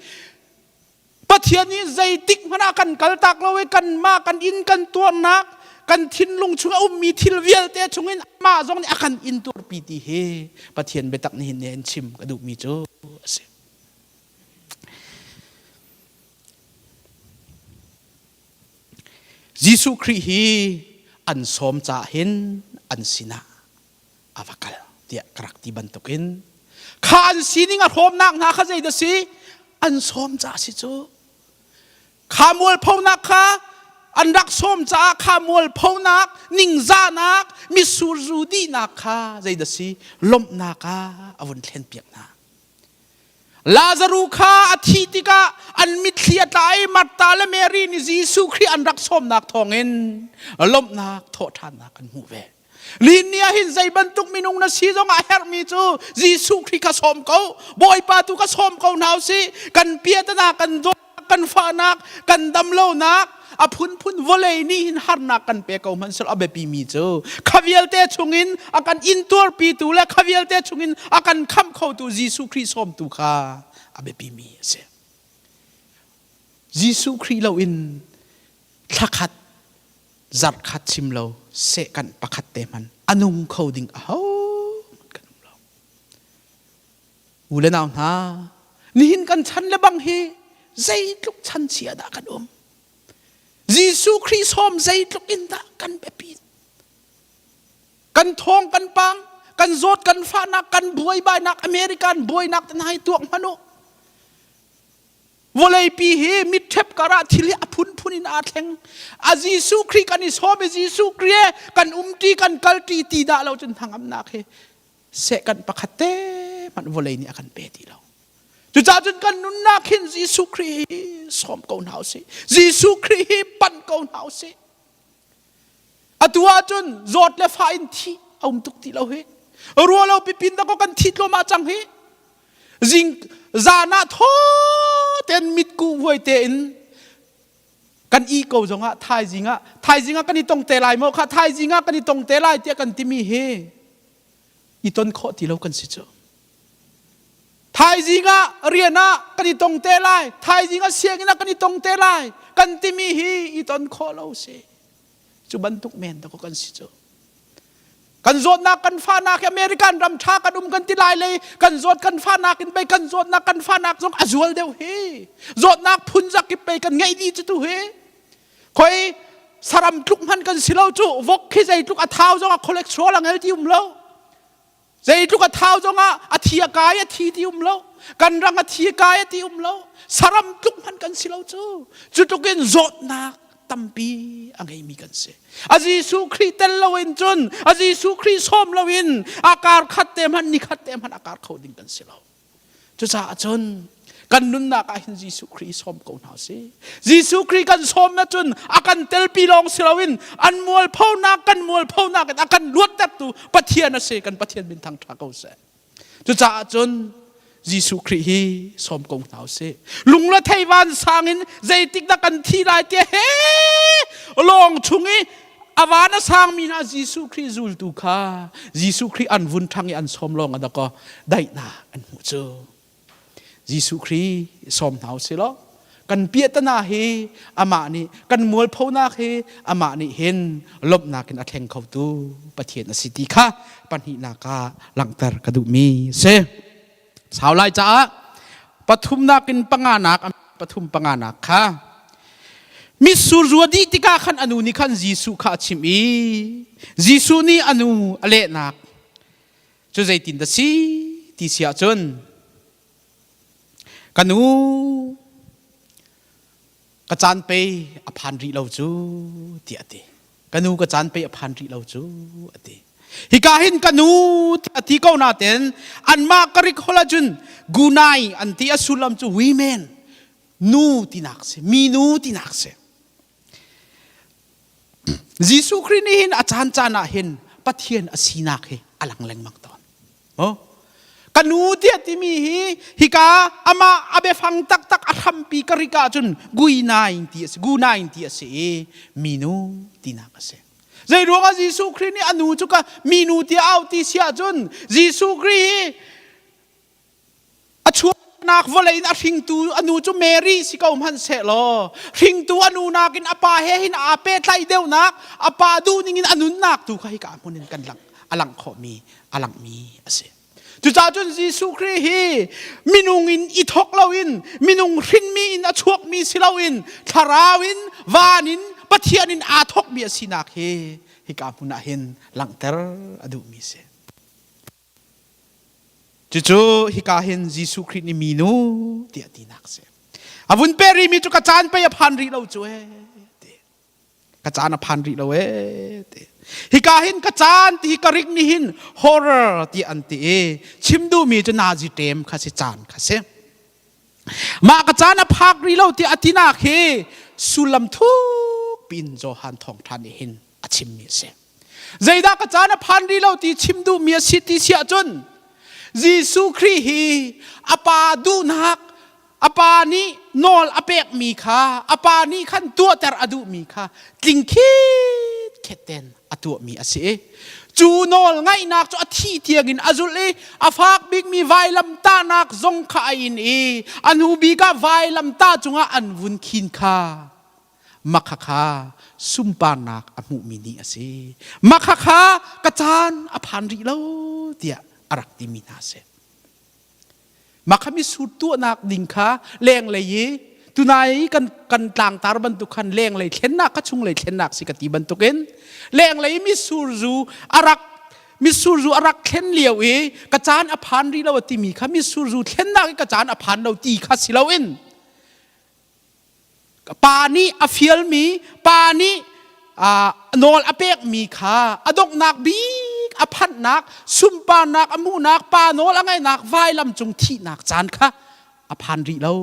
Pathian nih zeitik hmanh ah kan kaltak lo i kanmah kan inn kan tuarnak kan thinlung chung a ummi thil vialte chungin amah zong nih a kan intuarpi ti hi Pathian biatak nih hin in chim ka duhmi cu a si. Jesuh Khrih hi an sawm caah hin an sinah a va kal tiah ka rak ti bantukin kha an sining a hrawmnak hna kha zeidah si? An sawm caah si cu. Kha mualphonak kha an rak sawm caah kha mualphonak, ningzahnak, mitsur zu dihnak kha zeidah si? Lawmhnak ah a vun thlenpiak hna. Lazaruh kha a thih tikah an mitthli a tla i Martha le Mary nih Jesuh Khrih an rak sawmnak thawngin lawmhnak thawhṭhannak an hmuh ve. Nihin ni ah hin zei bantuk minung na si zong ah herhmi cu Jesuh Khrih kha sawm ko. Bawipa tu kha sawm ko hna usih. Kan piatana, kan dawtnak, kan fahnak, kan damlonak, a phunphun vawlei nih hin harnak kan pe ko hmanhsehlaw a biapimi cu kha vialte chungin a kan intuarpitu le kha vialte chungin a kan khamh khotu Jesuh Khrih sawmtu kha a biapimi a si. Jesuh Khrih loin thlakhat zarhkhat chim lo sehkanh pakhat te hmanh a nung kho ding aho kan um lo. U le nau hna, nihin kan chan le bang hi zeitluk chan chia dah kan um. Jesuh Khrih sawm zeitluk in dah kan biapit. Kan thawng kan pang, kan zawt kan fahnak, kan buaibainak, American buainak te hna hi tuak hmanh u. Vawleipi hi mitṭhep karah thil hi a phunphun in aa thleng. A Jesuh Khrih kan i sawm i Jesuh Khrih kan umṭi kan kalṭi ti dah lo cun hnangamnak hi sehkanh pakhat te hmanh vawlei nih a kan pe ti lo. Cucaah cun kan nunnak hin Jesuh Khrih hi sawm ko hna usih. Jesuh Khrih hi panh ko hna usih. Atu ahcun zawt le fah in thih a um tuk ti lo hi. Ruah lo pipin dah kan thi tlawmah cang hi. Zing zan ah thaw tein mitkuh vuai tein kan i ko zongah thaizing ah thaizing ah kan i tong te lai maw kha thaizing ah kan i tong te lai tiah kan timi hi i ton khawh ti lo kan si cu. Thaizing ah rian ah kan i tong te lai, thaizing ah sianginn ah kan i tong te lai, kan timi hi i ton khawh lo si. Cu bantuk men dakaw kan si cu. Kan zawtnak kan fahnak hi American ram ṭha kan um kan ti lai le kan zawt kan fahnak in pei kan zawtnak kan fahnak zong a zual deuh hi. Zawtnak phun zakip pei kan ngeih dih cu tu hi. Khoi saram tluk hman kan si lo cu vok khi zeitluk a thau zong ah cholesterol a ngel ti um lo. Zeitluk a thau zongah a thi a kai a thi ti um lo. Kan rang a thi a kai a ti um lo. Saram tluk hmanh kan si lo cu. Cu tluk in zawtnak tampi a ngeimi kan si. A Jesuh Khrih tel loin cun, a Jesuh Khrih sawm loin a kar khat te hmanh ni khat te hmanh a kar kho ding kan si lo. Cucaah cun kan nunnak ah hin Jesuh Khrih sawm ko hna sih. Jesuh Khrih kan sawm na cun a kan telpi lawng si loin an mualphonak kan mualphonak in a kan luattertu Pathian a si kan Pathian min thangṭha ko seh. Cucaah cun Jesuh Khrih hi sawm ko hna usih. Lung le thei vansang in zeitik dah kan thi lai tiah he lawng chung i a van a sangmi hna Jesuh Khrih zultu kha Jesuh Khrih an vun ṭhang i an sawm lawng a dakaw daihnak an hmuh cu. Jesuh Khrih sawm hna usih law kan piahtana hi amah nih kan mualphonak hi amah nih hin lawmhnak in a thleng khotu Pathian a si ti kha pahnihnak ah langhter ka duhmi si. Sau lai caah pathumnak in panganak pathum panganak kha mitsur zu a dih tikah khan a nu nih khan Jesuh kha a chimh i Jesuh nih a nu a lehnak cu zeitin dah si ti si ahcun ka nu ka caan pei a phan rih lo cu tiah a ti. Ka nu ka caan pei a phan rih lo cu a ti. Hika hin ka nu a ti ko nain anmah Greek holh ahcun gunai an ti a sullam cu women nu tinak si minu tinak si. Jesuh Khrih nih hin a caan caan ah hin Pathian a sinak hi a lang lengmang tawn. Oh. Ka nu tiah timi hi hika amah a biafang taktak a hrampi ka rik ahcun guinain ti a si gunain ti a si i minu tinak a si. Zei ruangah Jesuh Khrih nih a nu cu ka minu tiah au ti si ahcun Jesuh Khrih hi a chuahnak vawlei in a hringtu a nu cu Mary si ko hmanhsehlaw hringtu a nu nakin a pa he hin aa pehtlaih deuhnak a pa duhning in a nunnak tu kha hika hmun in kan lang a langh khawhmi a langhmi a si. Cucaah cun Jesuh Khrih hi minung in i thawk loin minung hrinmi in a chuakmi si loin thlarau in van in Pathian in aa thawkmi a sinak hi hika hmun ah hin langhter a duhmi a si. Cucu hika hin Jesuh Khrih nih minu tiah tinak a si. A vun pe rihmi cu ka caan pei a phan rih lo cu ee ti. Ka caan a phan rih lo ee ti. Hika hin ka caan ti hi ka rik nih hin horror ti an ti i chim duhmi cu nazi ṭem kha si caan kha si. Mah ka caan a phak rih lo ti a tinak hi sullam thuk piin Johan thawngṭha nih hin a chimmi a si. Zeidah ka caan a phan rih lo ti chim duhmi a si ti si ahcun Jesuh Khrih hi a pa duhnak a pa nih nawl a pekmi kha a pa nih khan tuahter a duhmi kha tling khit khet ten a tuahmi a si i cu nawl ngaihnak cu a thi tiangin a zulh i a fak bikmi vailamtahnak zong kha a in i a hnu bik ah vailamtah cungah an vun khin kha makha kha sunparnak a hmuhmi ni a si makha kha ka caan a phan rih lo tiah a rak timi hna a si Mah kha mitsur tuahnak ding kha lenglei i tunai kan kan tlangtar bantuk khan lenglei thlennak kha chunglei thlennak si ka ti bantukin lenglei mitsur zu a rak mitsur zu a rak thlen lio i ka caan a phan rih lo a timi kha mitsur zu thlennak i ka caan a phan lo ti kha si loin Pa nih a fialmi, pa nih nawl a pekmi kha a donghnak bik a phanhnak, sunparnak a hmuhnak, pa nawl a ngaihnak vailam cung thihnak caan kha a phan rih lo.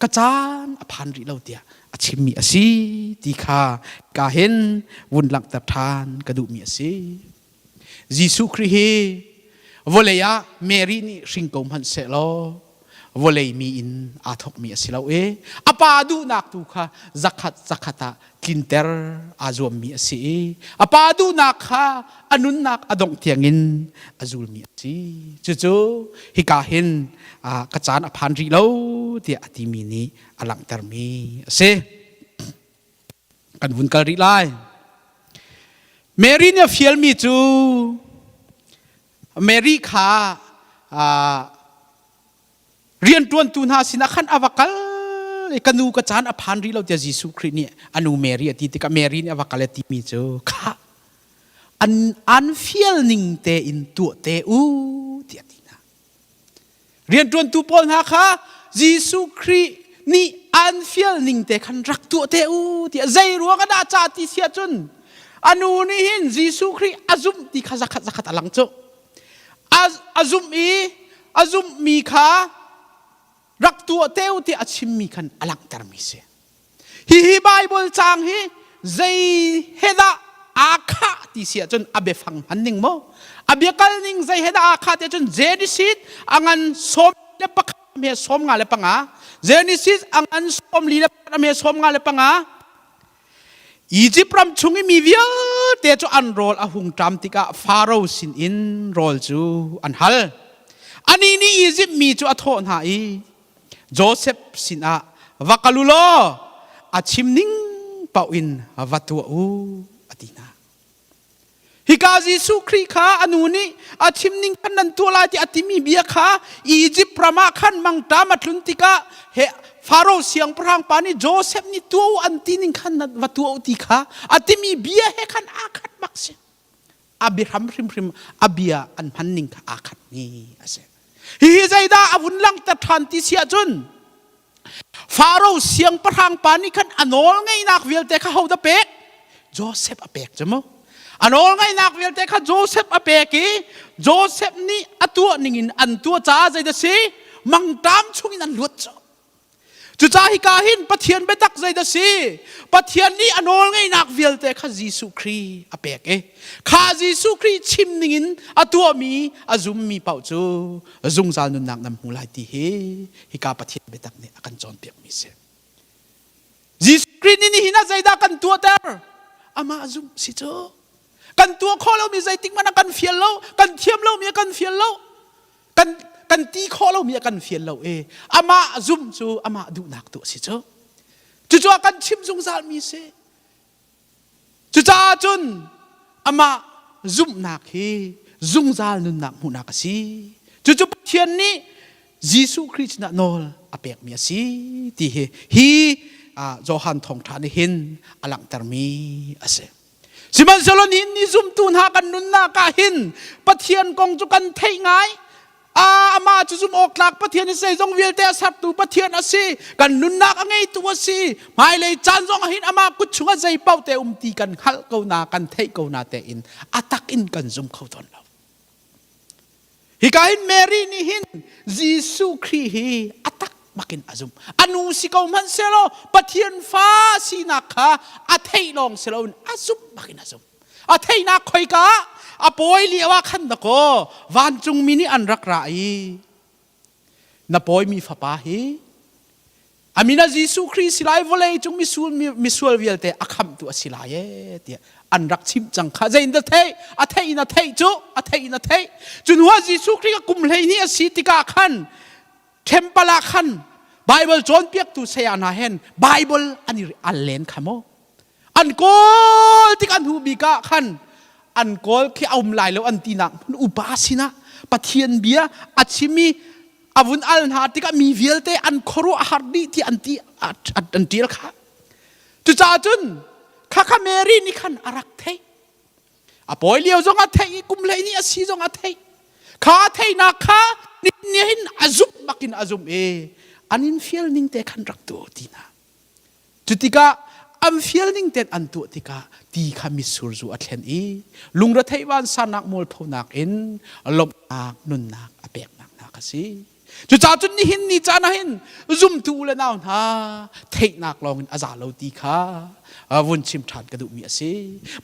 Ka caan a phan rih lo tiah a chimmi a si ti kha ka hin vun langhter ṭhan ka duhmi a si. Jesuh Khrih hi vawlei ah Mary nih hring ko hmanh sehlaw vawlei mi in aa thawkmi a si lo i a pa duhnak tu kha zakhat zakhat ah tlinter aa zuammi a si i a pa duhnak kha a nunnak a dongh tiangin a zulmi a si. Cucu hika hin ka caan a phan rih lo tiah a timi nih a langhtermi a si. Kan vun kal rih lai. Mary nih a fialmi cu Mary kha rianṭuantu hna sinah khan a va kal i ka nu ka caan a phan rih lo tiah Jesuh Khrih nih a nu Mary a ti tikah Mary nih a va kal a timi cu kha an an fial ning tein tuah te u tiah a ti hna. Rianṭuantu pawl hna kha Jesuh Khrih nih an fial ning te khan rak tuah te u tiah zei ruang ah dah ca ti si ahcun a nu nih hin Jesuh Khrih a zumh ti kha zakhat zakhat a lang cu. A zumh i a zumhmi kha rak tuah te u tiah a chimmi khan a langhtermi si. Hihi Bible caang hi zei he dah aa khah ti si ahcun a biafang hman ning maw? A biakal ning zei he dah aa khah ti ahcun Genesis a ngan 11 he 55 Genesis a ngan 44 he 55 Egypt ram chung i mi vialte cu an rawl a hung ṭam tikah Faro sinin rawl cu an hal. Anih nih Egypt mi cu a thawh hna i Josef sinah va kal u law a chim ning paoh in va tuah u a ti hna. Hika Jesuh Khrih kha a nu nih a chim ning khan nan tuah lai ti a timi bia kha Egypt ram ah khan mangṭam a tlun tikah he Faro siangpahrang pa nih Josef nih tuah u an ti ning khan va tuah u ti kha a timi bia he khan aa khat bak si. A biahram hrimhrim a bia an hman ning kha aa khat mi a si. Hihi zeidah a vun langhter ṭhan ti si ahcun Faro siangpahrang pa nih khan a nawl ngeihnak vialte kha hodah pek? Joseph a pek cu mu. A nawl ngeihnak vialte kha Joseph a pek i Joseph nih a tuah ningin an tuah caah zeidah si? Mangṭam chungin an luat cu. Cucaah hika hin Pathian biatak zeidah si? Pathian nih a nawlngeihnak vialte kha Jesuh Khrih a pek i kha Jesuh Khrih chim ningin a tuahmi a zummi paoh cu zungzal nunnak nan hmu lai ti hi hika Pathian biatak nih a kan cawnpiakmi si. Jesuh Khrih nih nihin ah zeidah kan tuahter? Amah zumh si cu. Kan tuah khawh lomi zeitik hmanh a kan fial lo, kan thiam lomi a kan fial lo. Kan kan ti khawh lomi a kan fial lo i amah zumh cu amah duhnak tu a si cu. Cucu a kan chim zungzalmi si. Cucaah cun amah zumhnak hi zungzal nunnak hmuhnak a si. Cucu Pathian nih Jesuh Khrih sinah nawl a pekmi a si ti hi hi. Johan thawngṭha nih hin a langhtermi a si. Sihmanhsehlaw nihin ni zumtu hna kan nunnak ah hin Pathian kong cu kan theih ngai. Amah cu zumh awk tlak Pathian a si, zeizong vialte a sertu Pathian a si, kan nunnak a ngeitu a si. Hmailei caan zong ah hin amah kut chungah zei paoh te um ti kan hngalh ko na, kan theih ko na tein a tak in kan zum kho tawn lo. Hika hin Mary nih hin Jesuh Khrih hi a tak bakin a zumh. A nu si ko hmanh sehlaw Pathian fa sinak kha a theih lawng si loin a zumh bakin a zumh. A theihnak khoika ah a pawi lio ah khan dakaw vancungmi nih an rak ra i na pawimi fapa hi A min ah Jesuh Khrih si lai vawlei cung misual misual vialte a khamhtu a si lai ee tiah an rak chimh cang kha zei in dah theih a theih in a theih cu a theih in a theih cu hnu ah Jesuh Khrih a kum 12 a si tikah khan temple ah khan Bible cawnpiaktu saya hna hen Bible an i al len kha maw an kawl tik an hnu bik ah khan an kawl khi a um lai lo an tinak hmun upa sinah Pathian bia a chim i a vun al hna tikah mi vialte an khuaruah a har dih ti an ti an tial kha cucaah cun khakha Mary nih khan a rak theih a pawi lio zong a theih i kum 12 a si zong a theih kha theihnak kha ni hin a zumh bakin a zumh i an in fial ning te khan rak tu ti hna Cutikah an fial ning tein an tuah tikah ti kha mitsur zu a thlen i lungretheih vansannak mualphonak in lawmhnak nunnak a peknak hna kha si. Cucaah cun nihin ni caan ah hin zumtu u le nau hna theihnak lawngin a za lo ti kha vun chim ṭhan ka duhmi a si.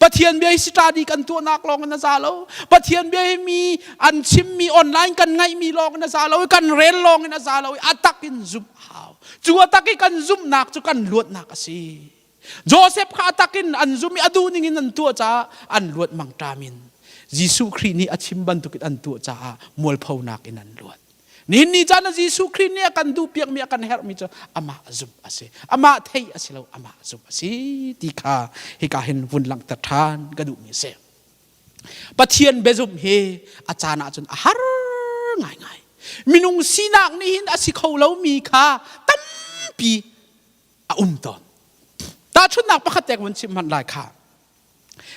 Pathian bia hi study kan tuahnak lawngin a za lo. Pathian bia hi mi an chimmi online kan ngaihmi lawngin a za lo i kan rel lawngin a za lo i a tak in zumh a hau. Cu a tak i kan zumhnak cu kan luatnak a si. Joseph kha a tak in an zum i a duh ning in an tuah caah an luat mangṭam in Jesuh Khrih nih a chim bantukin an tuah caah mualphonak in an luat. Nihin ni caan ah Jesuh Khrih nih a kan duhpiakmi a kan herhmi cu amah zumh a si. Amah theih a si lo, amah zumh a si ti kha hika hin vun langhter ṭhan ka duhmi a si. Pathian biazumh hi a caan ahcun a har ngaingai. Minung sinak nih hin a si kho lomi kha tampi a um tawn. Tahchunhnak pakhat te vun chim hmanh lai kha.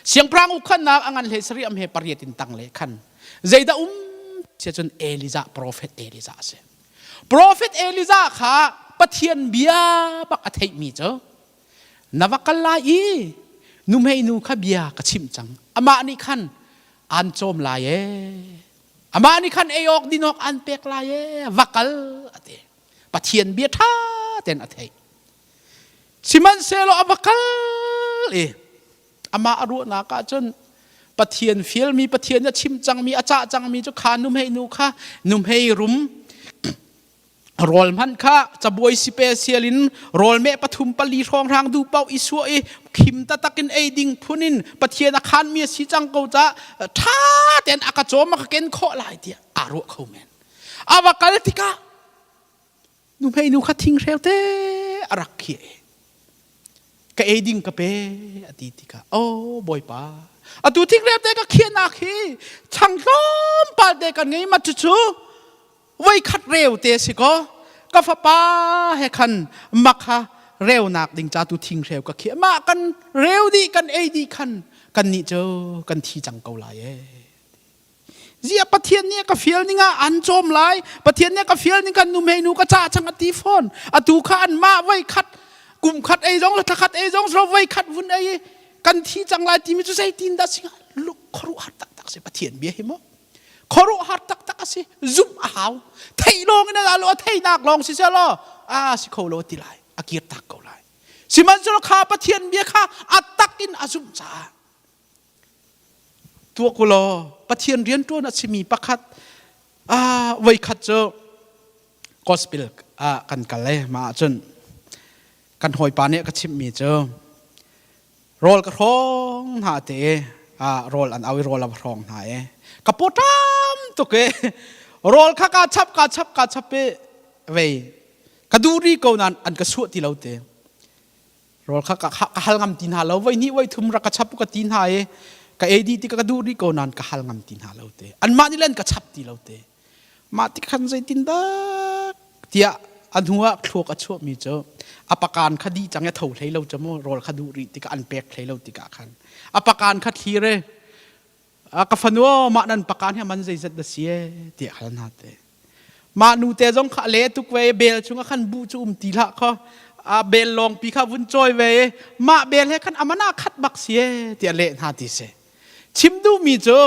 Siangpahrang ukhannak a ngan hlei sarih am he pariat in tang le khan zeidah um sia cun Elijah prophet Elijah a si. Prophet Elijah kha Pathian bia bak a theihmi cu Na va kal lai i nuhmeinu kha bia ka chimh cang. Amah nih khan aan cawm lai ee. Amah nih khan ei awk din awk aan pek lai ee. Va kal a ti. Pathian bia ṭha tein a theih. Sihmanhsehlaw a va kal i amah a ruahnak ah cun Pathian fialmi Pathian a chim cangmi a cah cangmi cu kha nuhmeinu kha nuhmei rum Rawl hmanh kha cabuai sipesial in rawl meh pathum pali hrawnghrang duh paoh i suah i khim taktak in ei ding phun in Pathian a khanmi a si cang ko caah ṭha tein a ka cawm a ka ken khawh lai tiah aa ruah kho men. A va kal tikah nuhmeinu kha thinghreu te a rak khiah i ka ei ding ka pe a ti tikah oh bawipa atu thingreu te ka khiahnak hi chang tlawmpal te kan ngei ma cucu voikhat reu te si ko ka fapa he khan makha reunak ding ca tu thinghreu ka khiah mah kan reu dih kan ei dih khan kan nih cu kan thi cang ko lai e zia pathian nih ka fial ning ah an cawm lai pathian nih ka fial ning kan nu mei nu ka ca chang ati fawn atu kha an mah voi khat kum khat ei zong thla khat ei zong so voi khat vun ei kan thi cang lai timi cu zeitin dah singa luk khuaruahhar taktak si pathian bia hi mu khuaruahhar taktak a si zumh a hau theih lawng in a lo a theihnak lawng si selaw a si kho lo ti lai a kir tak ko lai sihmanhsehlaw kha pathian bia kha a tak in a zumh caah tuah ku law pathian rianṭuan a simi pakhat a voikhat cu gospel ah kan kal e mah ahcun kan hawipa nih a ka chimhmi cu Rawl ka hrawng hna te ah rawl an au i rawl a va hrawng hna i ka paw ṭam tuk i rawl kha kaa chap kaa chap kaa chap i vei ka duh ri ko nain an ka suah ti lo te rawl kha ka hal ngam ti hna lo voi hnih voi thum rak ka chap ka ti hna i ka ei dih ti ka duh rih ko nain ka hal ngam ti hna lo te anmah nih le an ka chap ti lo te mah ti khan zeitin dah tiah a hnu ah thluak a chuahmi cu. A pakan kha dih cang i tho hlei lo cu mu rawl kha duh rih tikah an pek hlei lo tikah khan a pakan kha thlir i ka fanu mah nan pakan hi man zeizat na si e tiah hal hna te. Mah nu te zong kha a le tuk ve bel chungah khan bu cu um ti hlah kho a bel lawngpi kha vun cawi ve i mah bel he khan amana khat bak si e tiah leh hna ti si. Chim duhmi cu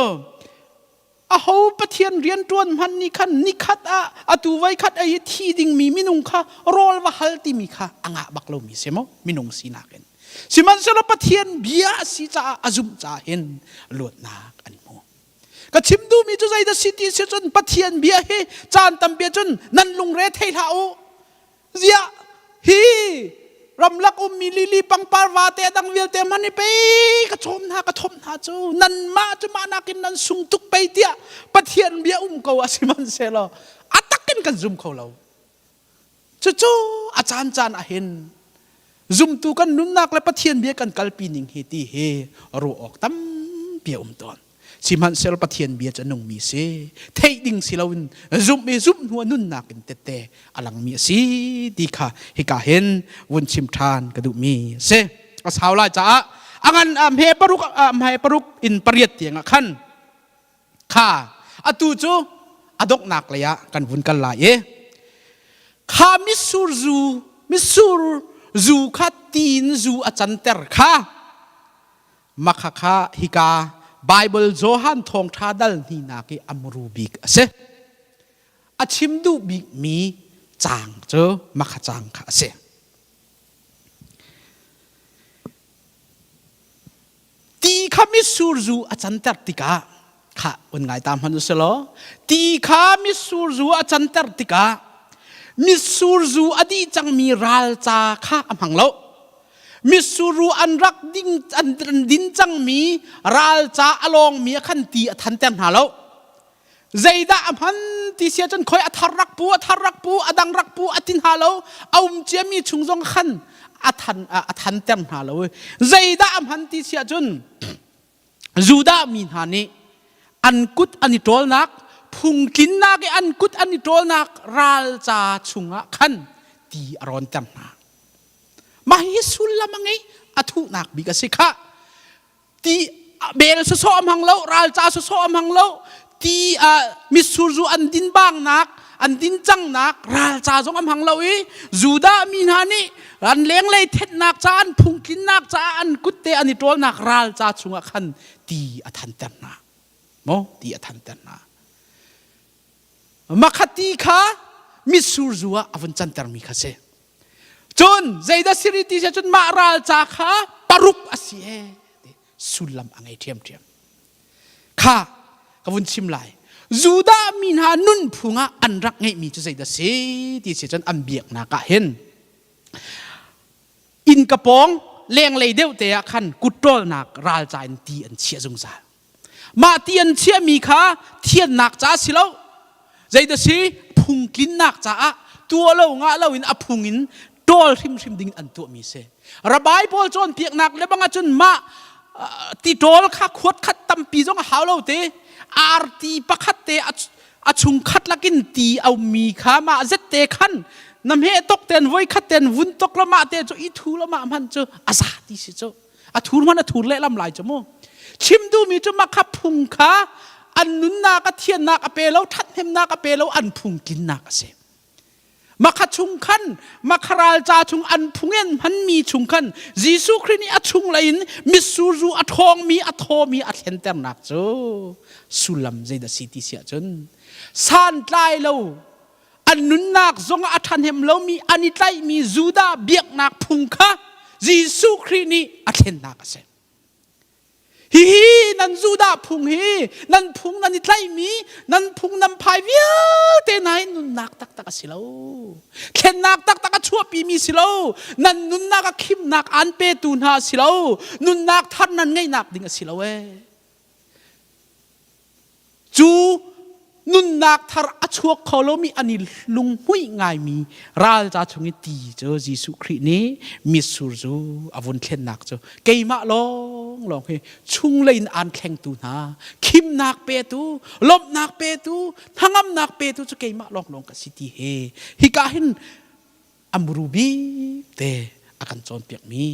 aho Pathian rianṭuan hmanh nih khan nikhat ah atu voi khat ei i thi dingmi minung kha rawl va hal timi kha a ngah bak lomi si maw minung sinak in. Sihmanhsehlaw Pathian bia a si caah a zumh caah hin luatnak an hmu. Ka chim duhmi cu zeidah si ti si cun Pathian bia hi caan tampi cun nan lungre thei hlah u. Ziah hi ramlak ummi lili pangpar vate a dang vialte hmanh hi pei ka cawm hna ka thomh hna cu nanmah cu mah nakin nan sung tuk pei tiah Pathian bia um ko a sihmanhsehlaw a takin kan zum kho lo. Cucu a caan caan ah hin zumtu kan nunnak le Pathian bia kan kalpi ning hi ti hi ruah awk tampi a um tawn. Sihmanhsehlaw Pathian bia cu a nungmi si. Theih ding si loin zumh i zumh hnu a nunnak in tette a langmi a si ti kha hika hin vun chim ṭhan ka duhmi a si. A sau lai caah a ngan hme paruk hme paruk in pariat tiang ah khan kha atu cu a donghnak lei ah kan vun kal lai i kha mitsur zu mitsur zu kha tiin zu a canter kha Makha kha hika Baibal Johan thawngṭha dal hninak i a muru bik a si. A chim duh bikmi caang cu makha caang kha a si. Ti kha mitsur zu a canter tikah kha un ngai ta hmanh u si law ti kha mitsur zu a canter tikah mitsur zu a dih cangmi ralca kha a hmang lo. Mitsuru an rak ding an din cangmi ralca a lawngmi a khan ti a thanter hna lo. Zeidah a hman ti sia cun khoi a thar rak pu a thar rak pu a dang rak pu a ti hna lo a um ciami chung zong khan a than a thanter hna lo. Zeidah a hman ti sia cun Judah mi hna nih an kut an i ṭawlnak phungtlinnak i an kut an i ṭawlnak ralca chungah khan ti a rawnter hna. Mah hi sullam a ngei a thuhnak bik a si khah. Ti bel sawsawh a hmang lo, ralca sawsawh a hmang lo, ti mitsur zu an din bangnak, an din cangnak ralca zong a hmang lo i Judah mi hna nih an lenglei thetnak ca an phungtlinnak caah an kutte an i ṭawlnak ralca chungah khan ti a thanter hna. Maw ti a thanter hna. Makhati kha mitsur zu ah a vun cantermi kha si. Cun zeidah siri ti cun mah ralca kha paruk a si e ti sullam a ngei ṭhiamṭhiam. Kha ka vun chim lai. Judah mi hna nunphung ah an rak ngeihmi cu zeidah si ti si cun an biaknak ah hin innka pawng lenglei deuh te ah khan kut ṭawlnak ralca in ti an chiah zungzal. Mah ti an chiahmi kha thiannak ca si lo. Zeidah si? Phungtlinnak caah tuah lo ngah lo in a phung in ṭawl hrimhrim ding an tuahmi si. Rabbi pawl cawnpiaknak le bang ahcun mah ti ṭawl kha khuat khat tampi zong a hau lo te. Arti pakhat te a chung khat lakin ti a ummi kha mah zet te khan na hmeh tok ten voi khat ten vun tok lo mah te cu i thu lo mah hman cu a za ti si cu. A thur hmanh a thur lehlam lai cu mu. Chim duhmi cu mah kha phung kha an nunnak a thiannak a pe lo, ṭhathnemnak a pe lo, an phung tlinnak a si. Makha chung khan, makha ralca chung an phung in hmanmi chung khan Jesuh Khrih nih a chunglei in mitsur zu a ṭhawngmi, a thawmi a thlenternak cu sullam zeidah si ti si ahcun santlai lo an nunnak zongah a ṭhahnem lomi an i tlaihmi Judah biaknak phung kha Jesuh Khrih nih a thlennak a si. Hihi nan Judah phung hi nan phung nan i tlaihmi nan phung nan phai vialte hna hi nunnak taktak a si lo. Thlennak taktak a chuahpimi si lo. Nan nunnak a khimnak aan petu hna a si lo. Nunnak thar nan ngeihnak ding a si lo ee. Cu nunnak thar a chuak kho lomi an i lunghmuih ngaimi ralca chung i ti cu Jesuh Khrih nih mitsur zu a vun thlennak cu keimah lawnglawng hi chunglei in aan thlengtu hna khimnak petu lawmhnak petu hnangamnak petu cu keimah lawnglawng ka si ti he hika hin. A muru bik te a kan cawnpiakmi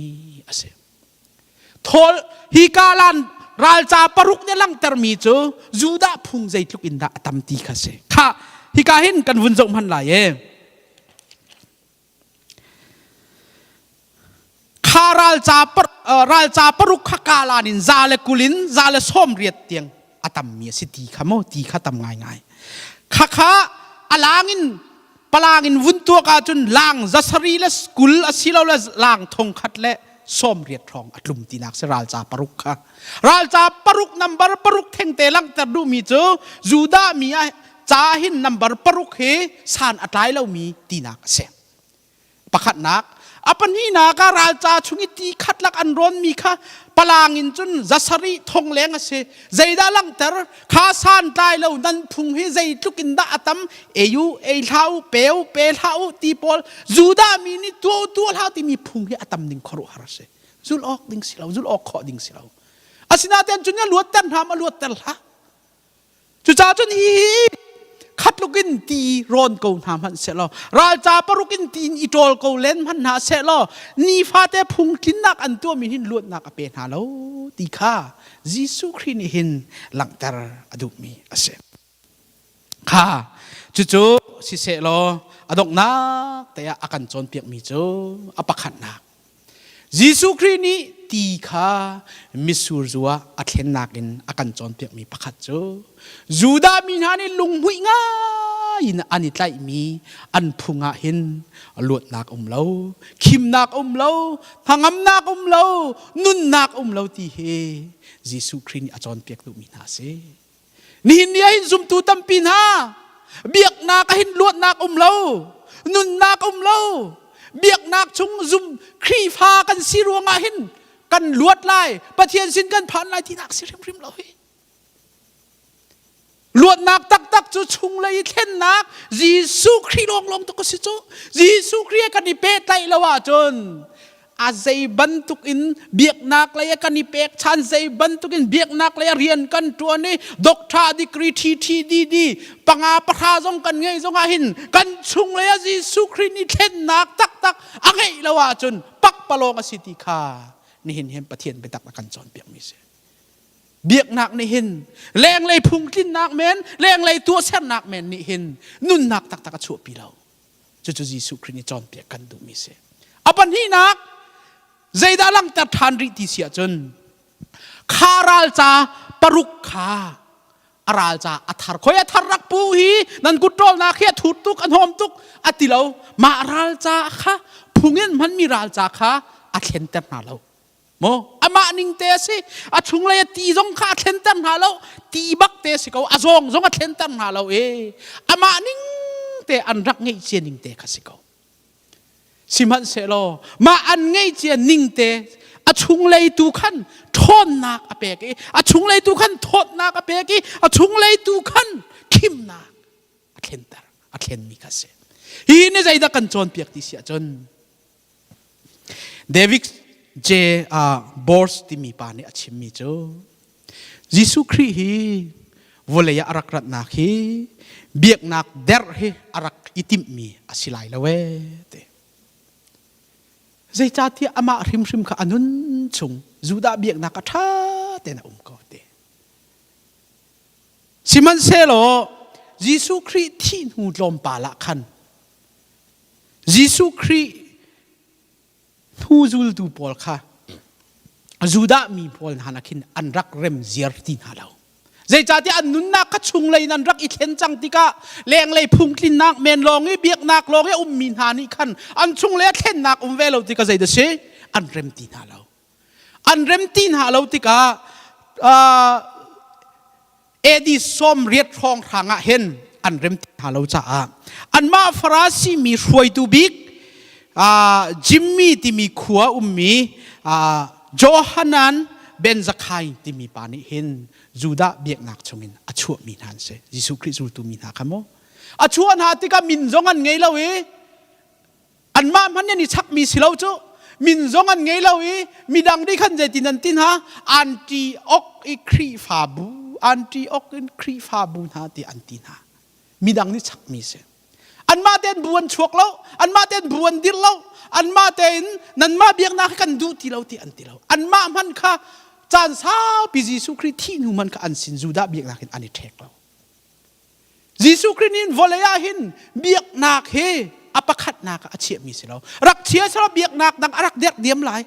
a si. Thawl hi kalan ralca paruk nih langhtermi cu Judah phung zeitluk in dah a tam ti kha si. Kha hika hin kan vun zoh hman lai e. Kha ralca ralca paruk kha kalan in za le kul in za le sawm riat tiang a tammi a si ti kha maw ti kha tam ngaingai. Kha kha a lang in palang in vun tuak ahcun lang zasari le kul asilole lang thong khat le sawm riat hrawng a tlum tinak si ralca paruk kha. Ralca paruk number paruk thengte langhter duhmi cu Judah mi ah ca hin number paruk hi san a tlai lomi tinak a si. Pakhatnak, a pahnihnak ah ralca chung i ti khat lak an rawnmi kha palang in cun zasarih thong leng a si. Zeidah langhter? Kha santlai lo nan phung hi zeitluk in dah a tam? Ei u, ei hlah u, pe u, pe hlah u ti pawl Judah mi nih tuah u, tuah hlah u timi phung hi a tam ning khuaruahhar a si. Zulh awk ding si lo, zulh awk khawh ding si lo. Asinain cun a luatter hna ma luatter hlah. Cucaah cun hihi khatluk in ti rawn ko hna hmanh sehlaw ralca paruk in ti in i ṭawl ko len hmanh hna sehlaw nifate phungtlinnak an tuahmi hin luatnak a pe hna lo ti kha Jesuh Khrih nih hin langhter a duhmi a si. Kha cucu sisehlaw a donghnak te ah a kan cawnpiakmi cu a pakhatnak Jesuh Khrih nih ti kha mitsur zu ah a thlennak in a kan cawnpiakmi pakhat cu Judah mi hna nih lunghmuih ngai in an i tlaihmi an phung ah hin luatnak um lo, khimnak um lo, hnangamnak um lo, nunnak um lo ti hi Jesuh Khrih nih a cawnpiak duhmi hna a si. Nihin ni ah hin zumtu tampi hna biaknak ah hin luatnak um lo, nunnak um lo, biaknak chung zum Khrihfa kan si ruangah hin kan luat lai, Pathian sin kan phan lai tinak si hrimhrim lo hi. Luatnak taktak cu chunglei i thlennak Jesuh Khrih lawnglawng tuk a si cu. Jesuh Khrih kan i pehtlaih lo ahcun a zei bantuk in biaknak lei kan i pek chan zei bantuk in biaknak lei rian kan tuan i doctor degree TTDD panga pahra zong kan ngei zong ah hin kan chung lei ah Jesuh Khrih nih thlennak taktak a ngeih lo ahcun pakpalawng a si ti kha nihin hin Pathian biatak a kan cawnpiak mi si. Biaknak nih hin lenglei phungtlinnak men lenglei tuahsernak men nih hin nunnak taktak a chuahpi lo. Cucu Jesuh Khrih nih cawnpiak kan duhmi si. A pahnihnak, zeidah langhter ṭhan rih ti si ahcun kha ralca paruk kha a ralca a thar khoi a thar rak pu hi nan kut ṭawlnak hi a thut tuk a hnawm tuk a ti lo mah ralca kha phung in hmanmi ralca kha a thlenter hna lo Maw amah ning te a si a chunglei a ti zong kha a thlenter hna lo ti bak te a si ko a zawng zong a thlenter hna lo e amah ning te an rak ngeih cia ning te kha si ko sihmanhsehlaw mah an ngeih cia ning te a chunglei tu khan ṭhawnnak a pek i a chunglei tu khan thawtnak a pek i a chunglei tu khan khimnak a thlenter a thlenmi kha si hi ni zeidah kan cawnpiak ti si ahcun David J. Bors timi pa nih a chimmi cu Jesuh Khrih hi vawlei ah a rak ratnak hi biaknak derh hi a rak i timhmi a si lai lo ee ti. Zeicahtiah amah hrimhrim kha a nun chung Judah biaknak a ṭha tein a um ko ti. Sihmanhsehlaw Jesuh Khrih thih hnu tlawmpal ah khan Jesuh Khrih hnu zultu pawl kha Judah mi pawl hna nakin an rak rem ziar ti hna lo. Zeicahtiah an nunnak kha chunglei in an rak i thlen cang tikah lenglei phungtlinnak men lawng i biaknak lawng i a ummi hna nih khan an chunglei a thlennak um ve lo tikah zeidah si an rem ti hna lo. An rem ti hna lo tikah AD sawm riat hrawng hrang ah hin an rem ti hna lo caah anmah Farasi mi hruaitu bik Jimmy timi khua ummi Johanan ben Zakkai timi pa nih hin Judah biaknak chungin a chuahmi hna an si. Jesuh Khrih zultu mi hna kha maw? A chuah hna tikah min zong an ngei lo i anmah hmanh an i chakmi si lo cu min zong an ngei lo i midang nih khan zeitin an ti hna Antioch i Khrihfabu Antioch in Khrihfabu hna ti an ti hna midang nih chakmi si an. Anmah tein bu an chuak lo, anmah tein bu an dirh lo, anmah tein nanmah biaknak hi kan duh ti lo ti an ti lo. Anmah hmanh kha caan saupi Jesuh Khrih thih hnu hmanh kha an sin Judah biaknak in an i ṭhek lo. Jesuh Khrih nih vawlei ah hin biaknak hi a pakhatnak ah a chiahmi si lo. Rak chia selaw biaknak dang a rak derh diam lai.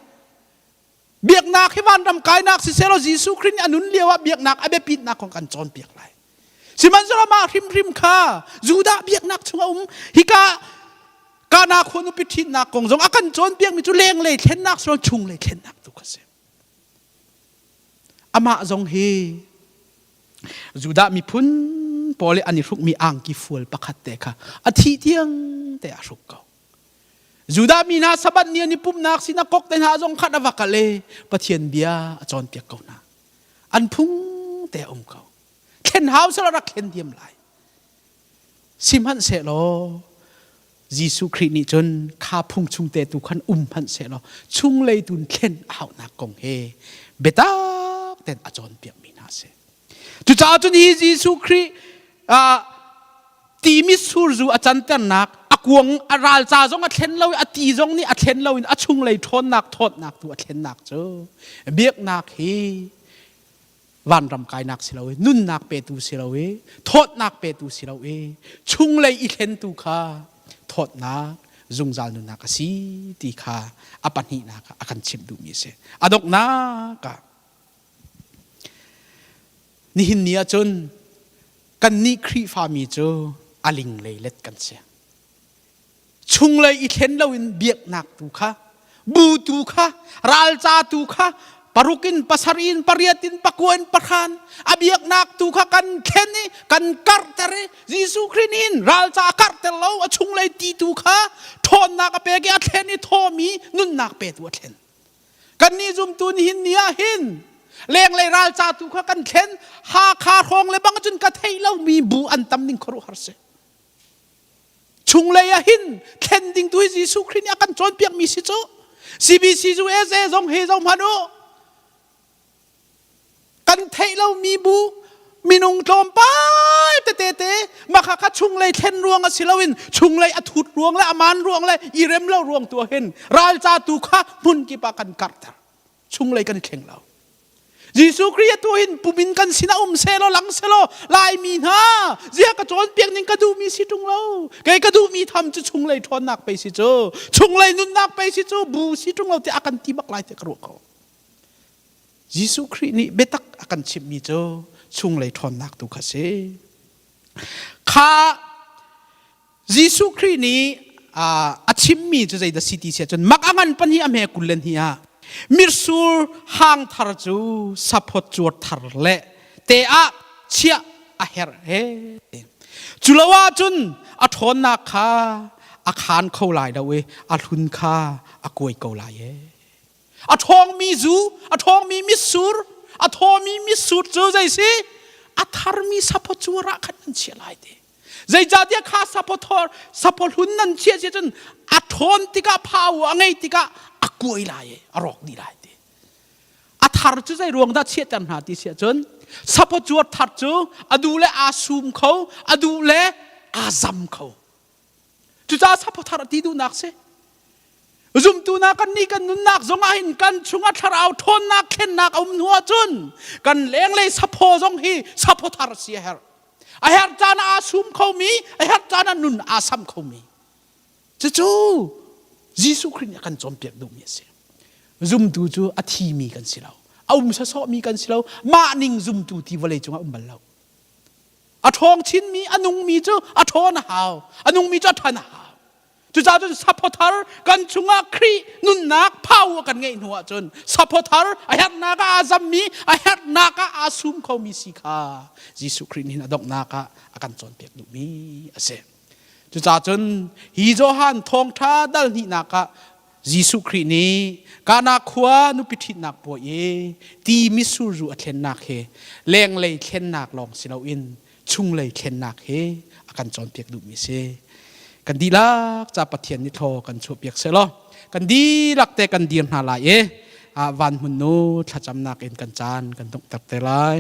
Biaknak hi vanram kainak si selaw Jesuh Khrih nih a nun lio ah biaknak a biapitnak kong kan cawnpiak lai. Sihmanhsehlaw mah hrimhrim kha Judah biaknak chung a um. Hika Kana khua nupi ṭhitnak kong zong a kan cawnpiakmi cu lenglei thlennak si lo chunglei thlennak tu kha si. Amah zong hi Judah miphun pawl i an i hrukmi angki fual pakhat te kha a thih tiang te a hruk ko. Judah mi hna Sabbath ni an i pumhnak sinakok te hna zong khat a va kal i Pathian bia a cawnpiak ko hna. An phung te a um ko. Thlen hau selaw rak thlen diam lai. Sihmanhsehlaw Jesuh Khrih nih cun kha phung chung te tu khan um hmanh sehlaw chunglei tun thlen a hauhnak kong he biatak ten a cawnpiakmi hna a si. Cucaah cun hi Jesuh Khrih ti mitsur zu a canternak a kuang a ralca zong a thlen lo i a ti zong nih a thlen lo in a chunglei ṭhawnnak thawtnak tu a thlennak cu biaknak hi vanram kainak si lo i nunnak petu si lo i thawtnak petu si lo i chunglei i thlentu kha thawtnak zungzal nunnak a si ti kha a pahnihnak ah a kan chimh duhmi a si. A donghnak ah nihin ni ahcun kannih Khrihfami cu a ling leilet kan si. Chunglei i thlen loin biaknak tu kha, bu tu kha, ralca tu kha, paruk in pasarih in pariat in pakua in pahran a biaknak tu kha kan thlen i kan karhter i Jesuh Khrih nih hin ralca a karhter lo a chunglei ti tu kha ṭhawnnak a pek i a thlen i thawmi nunnak petu a thlen. Kannih zumtu nihin ni ah hin lenglei ralca tu kha kan thlen Hakha hrawng le bang cun ka theih lomi bu an tam ning khuaruahhar si. Chunglei ah hin thlen ding tu hi Jesuh Khrih nih a kan cawnpiakmi si cu. CBC USA zong hi zoh hmanh u. Kan theih lomi bu minung tlawmpal tete te makha kha chunglei thlen ruang a si loin chunglei a thut ruang le a man ruang le i rem lo ruang tu ah hin ralca tu kha hmun kip ah kan karhter chunglei kan i thleng lo Jesuh Khrih atu hin pumin kan sinah um selaw lang selaw Laimi hna zia ka cawnpiak ning ka duhmi si ṭung lo kei ka duhmi tham cu chunglei ṭhawnnak pei si cu chunglei nunnak pei si cu bu si ṭung lo tiah a kan ti bak lai tiah ka ruah ko Jesuh Khrih nih biatak a kan chimhmi cu chunglei ṭhawnnak tu kha si kha Jesuh Khrih nih a chimmi cu zeidah si ti si ahcun mak a ngan pahnih a hme 20 le hnih ah mitsur hang thar cu saphawt cuar thar le te ah chiah a herh he cu lo ahcun a ṭhawnnak kha a khaan kho lai lo i a hlun kha a kuai ko lai e A ṭhawngmi zu, a ṭhawngmi mitsur, a thawmi mitsur cu zei si? A tharmi saphaw cuar ah khan nan chiah lai ti. Zeicahtiah kha saphaw thor, saphaw hlun nan chiah si cun a ṭhawn tikah phau a ngei tikah a kuai lai i a rawk dih lai ti. A thar cu zei ruang dah chiahter hna ti si ahcun saphaw cuar thar cu a duh le aa sum kho, a duh le aa zam kho. Cucaah saphaw thar a ti duhnak si. Zumtu hna kan nih kan nunnak zongah hin kan chungah thlarau ṭhawnnak thlennak a um hnu ahcun kan lenglei saphaw zong hi saphaw thar si a herh. A herh caan ah aa sum khomi, a herh caan ah nun aa sam khomi. Cucu Jesuh Khrih nih a kan cawnpiak duhmi a si. Zumtu cu a thimi kan si lo. A um sawsawhmi kan si lo. Mah ning zumtu ti vawlei cungah um bal lo. A ṭhawng chinmi, a nungmi cu a ṭhawn a hau. A nungmi cu a ṭhan a hau. Cucaah cun saphaw thar kan chungah Khrih nunnak phau a kan ngeih hnu ahcun saphaw thar a herhnak ah aa zammi, a herhnak ah aa sum khomi si kha Jesuh Khrih nih hin a donghnak ah a kan cawnpiak duhmi a si. Cucaah cun hi Johan thawngṭha dal hnihnak ah Jesuh Khrih nih Kana khua nupi ṭhitnak puai i ti mitsur zu a thlennak hi lenglei thlennak lawng si loin chunglei thlennak hi a kan cawnpiak duhmi a si. Kan dihlak ca Pathian nih thlaw kan chuahpiak sehlaw kan dihlak te kan dir hna lai i van hmun nu thlacamnak in kan caan kan donghter te lai.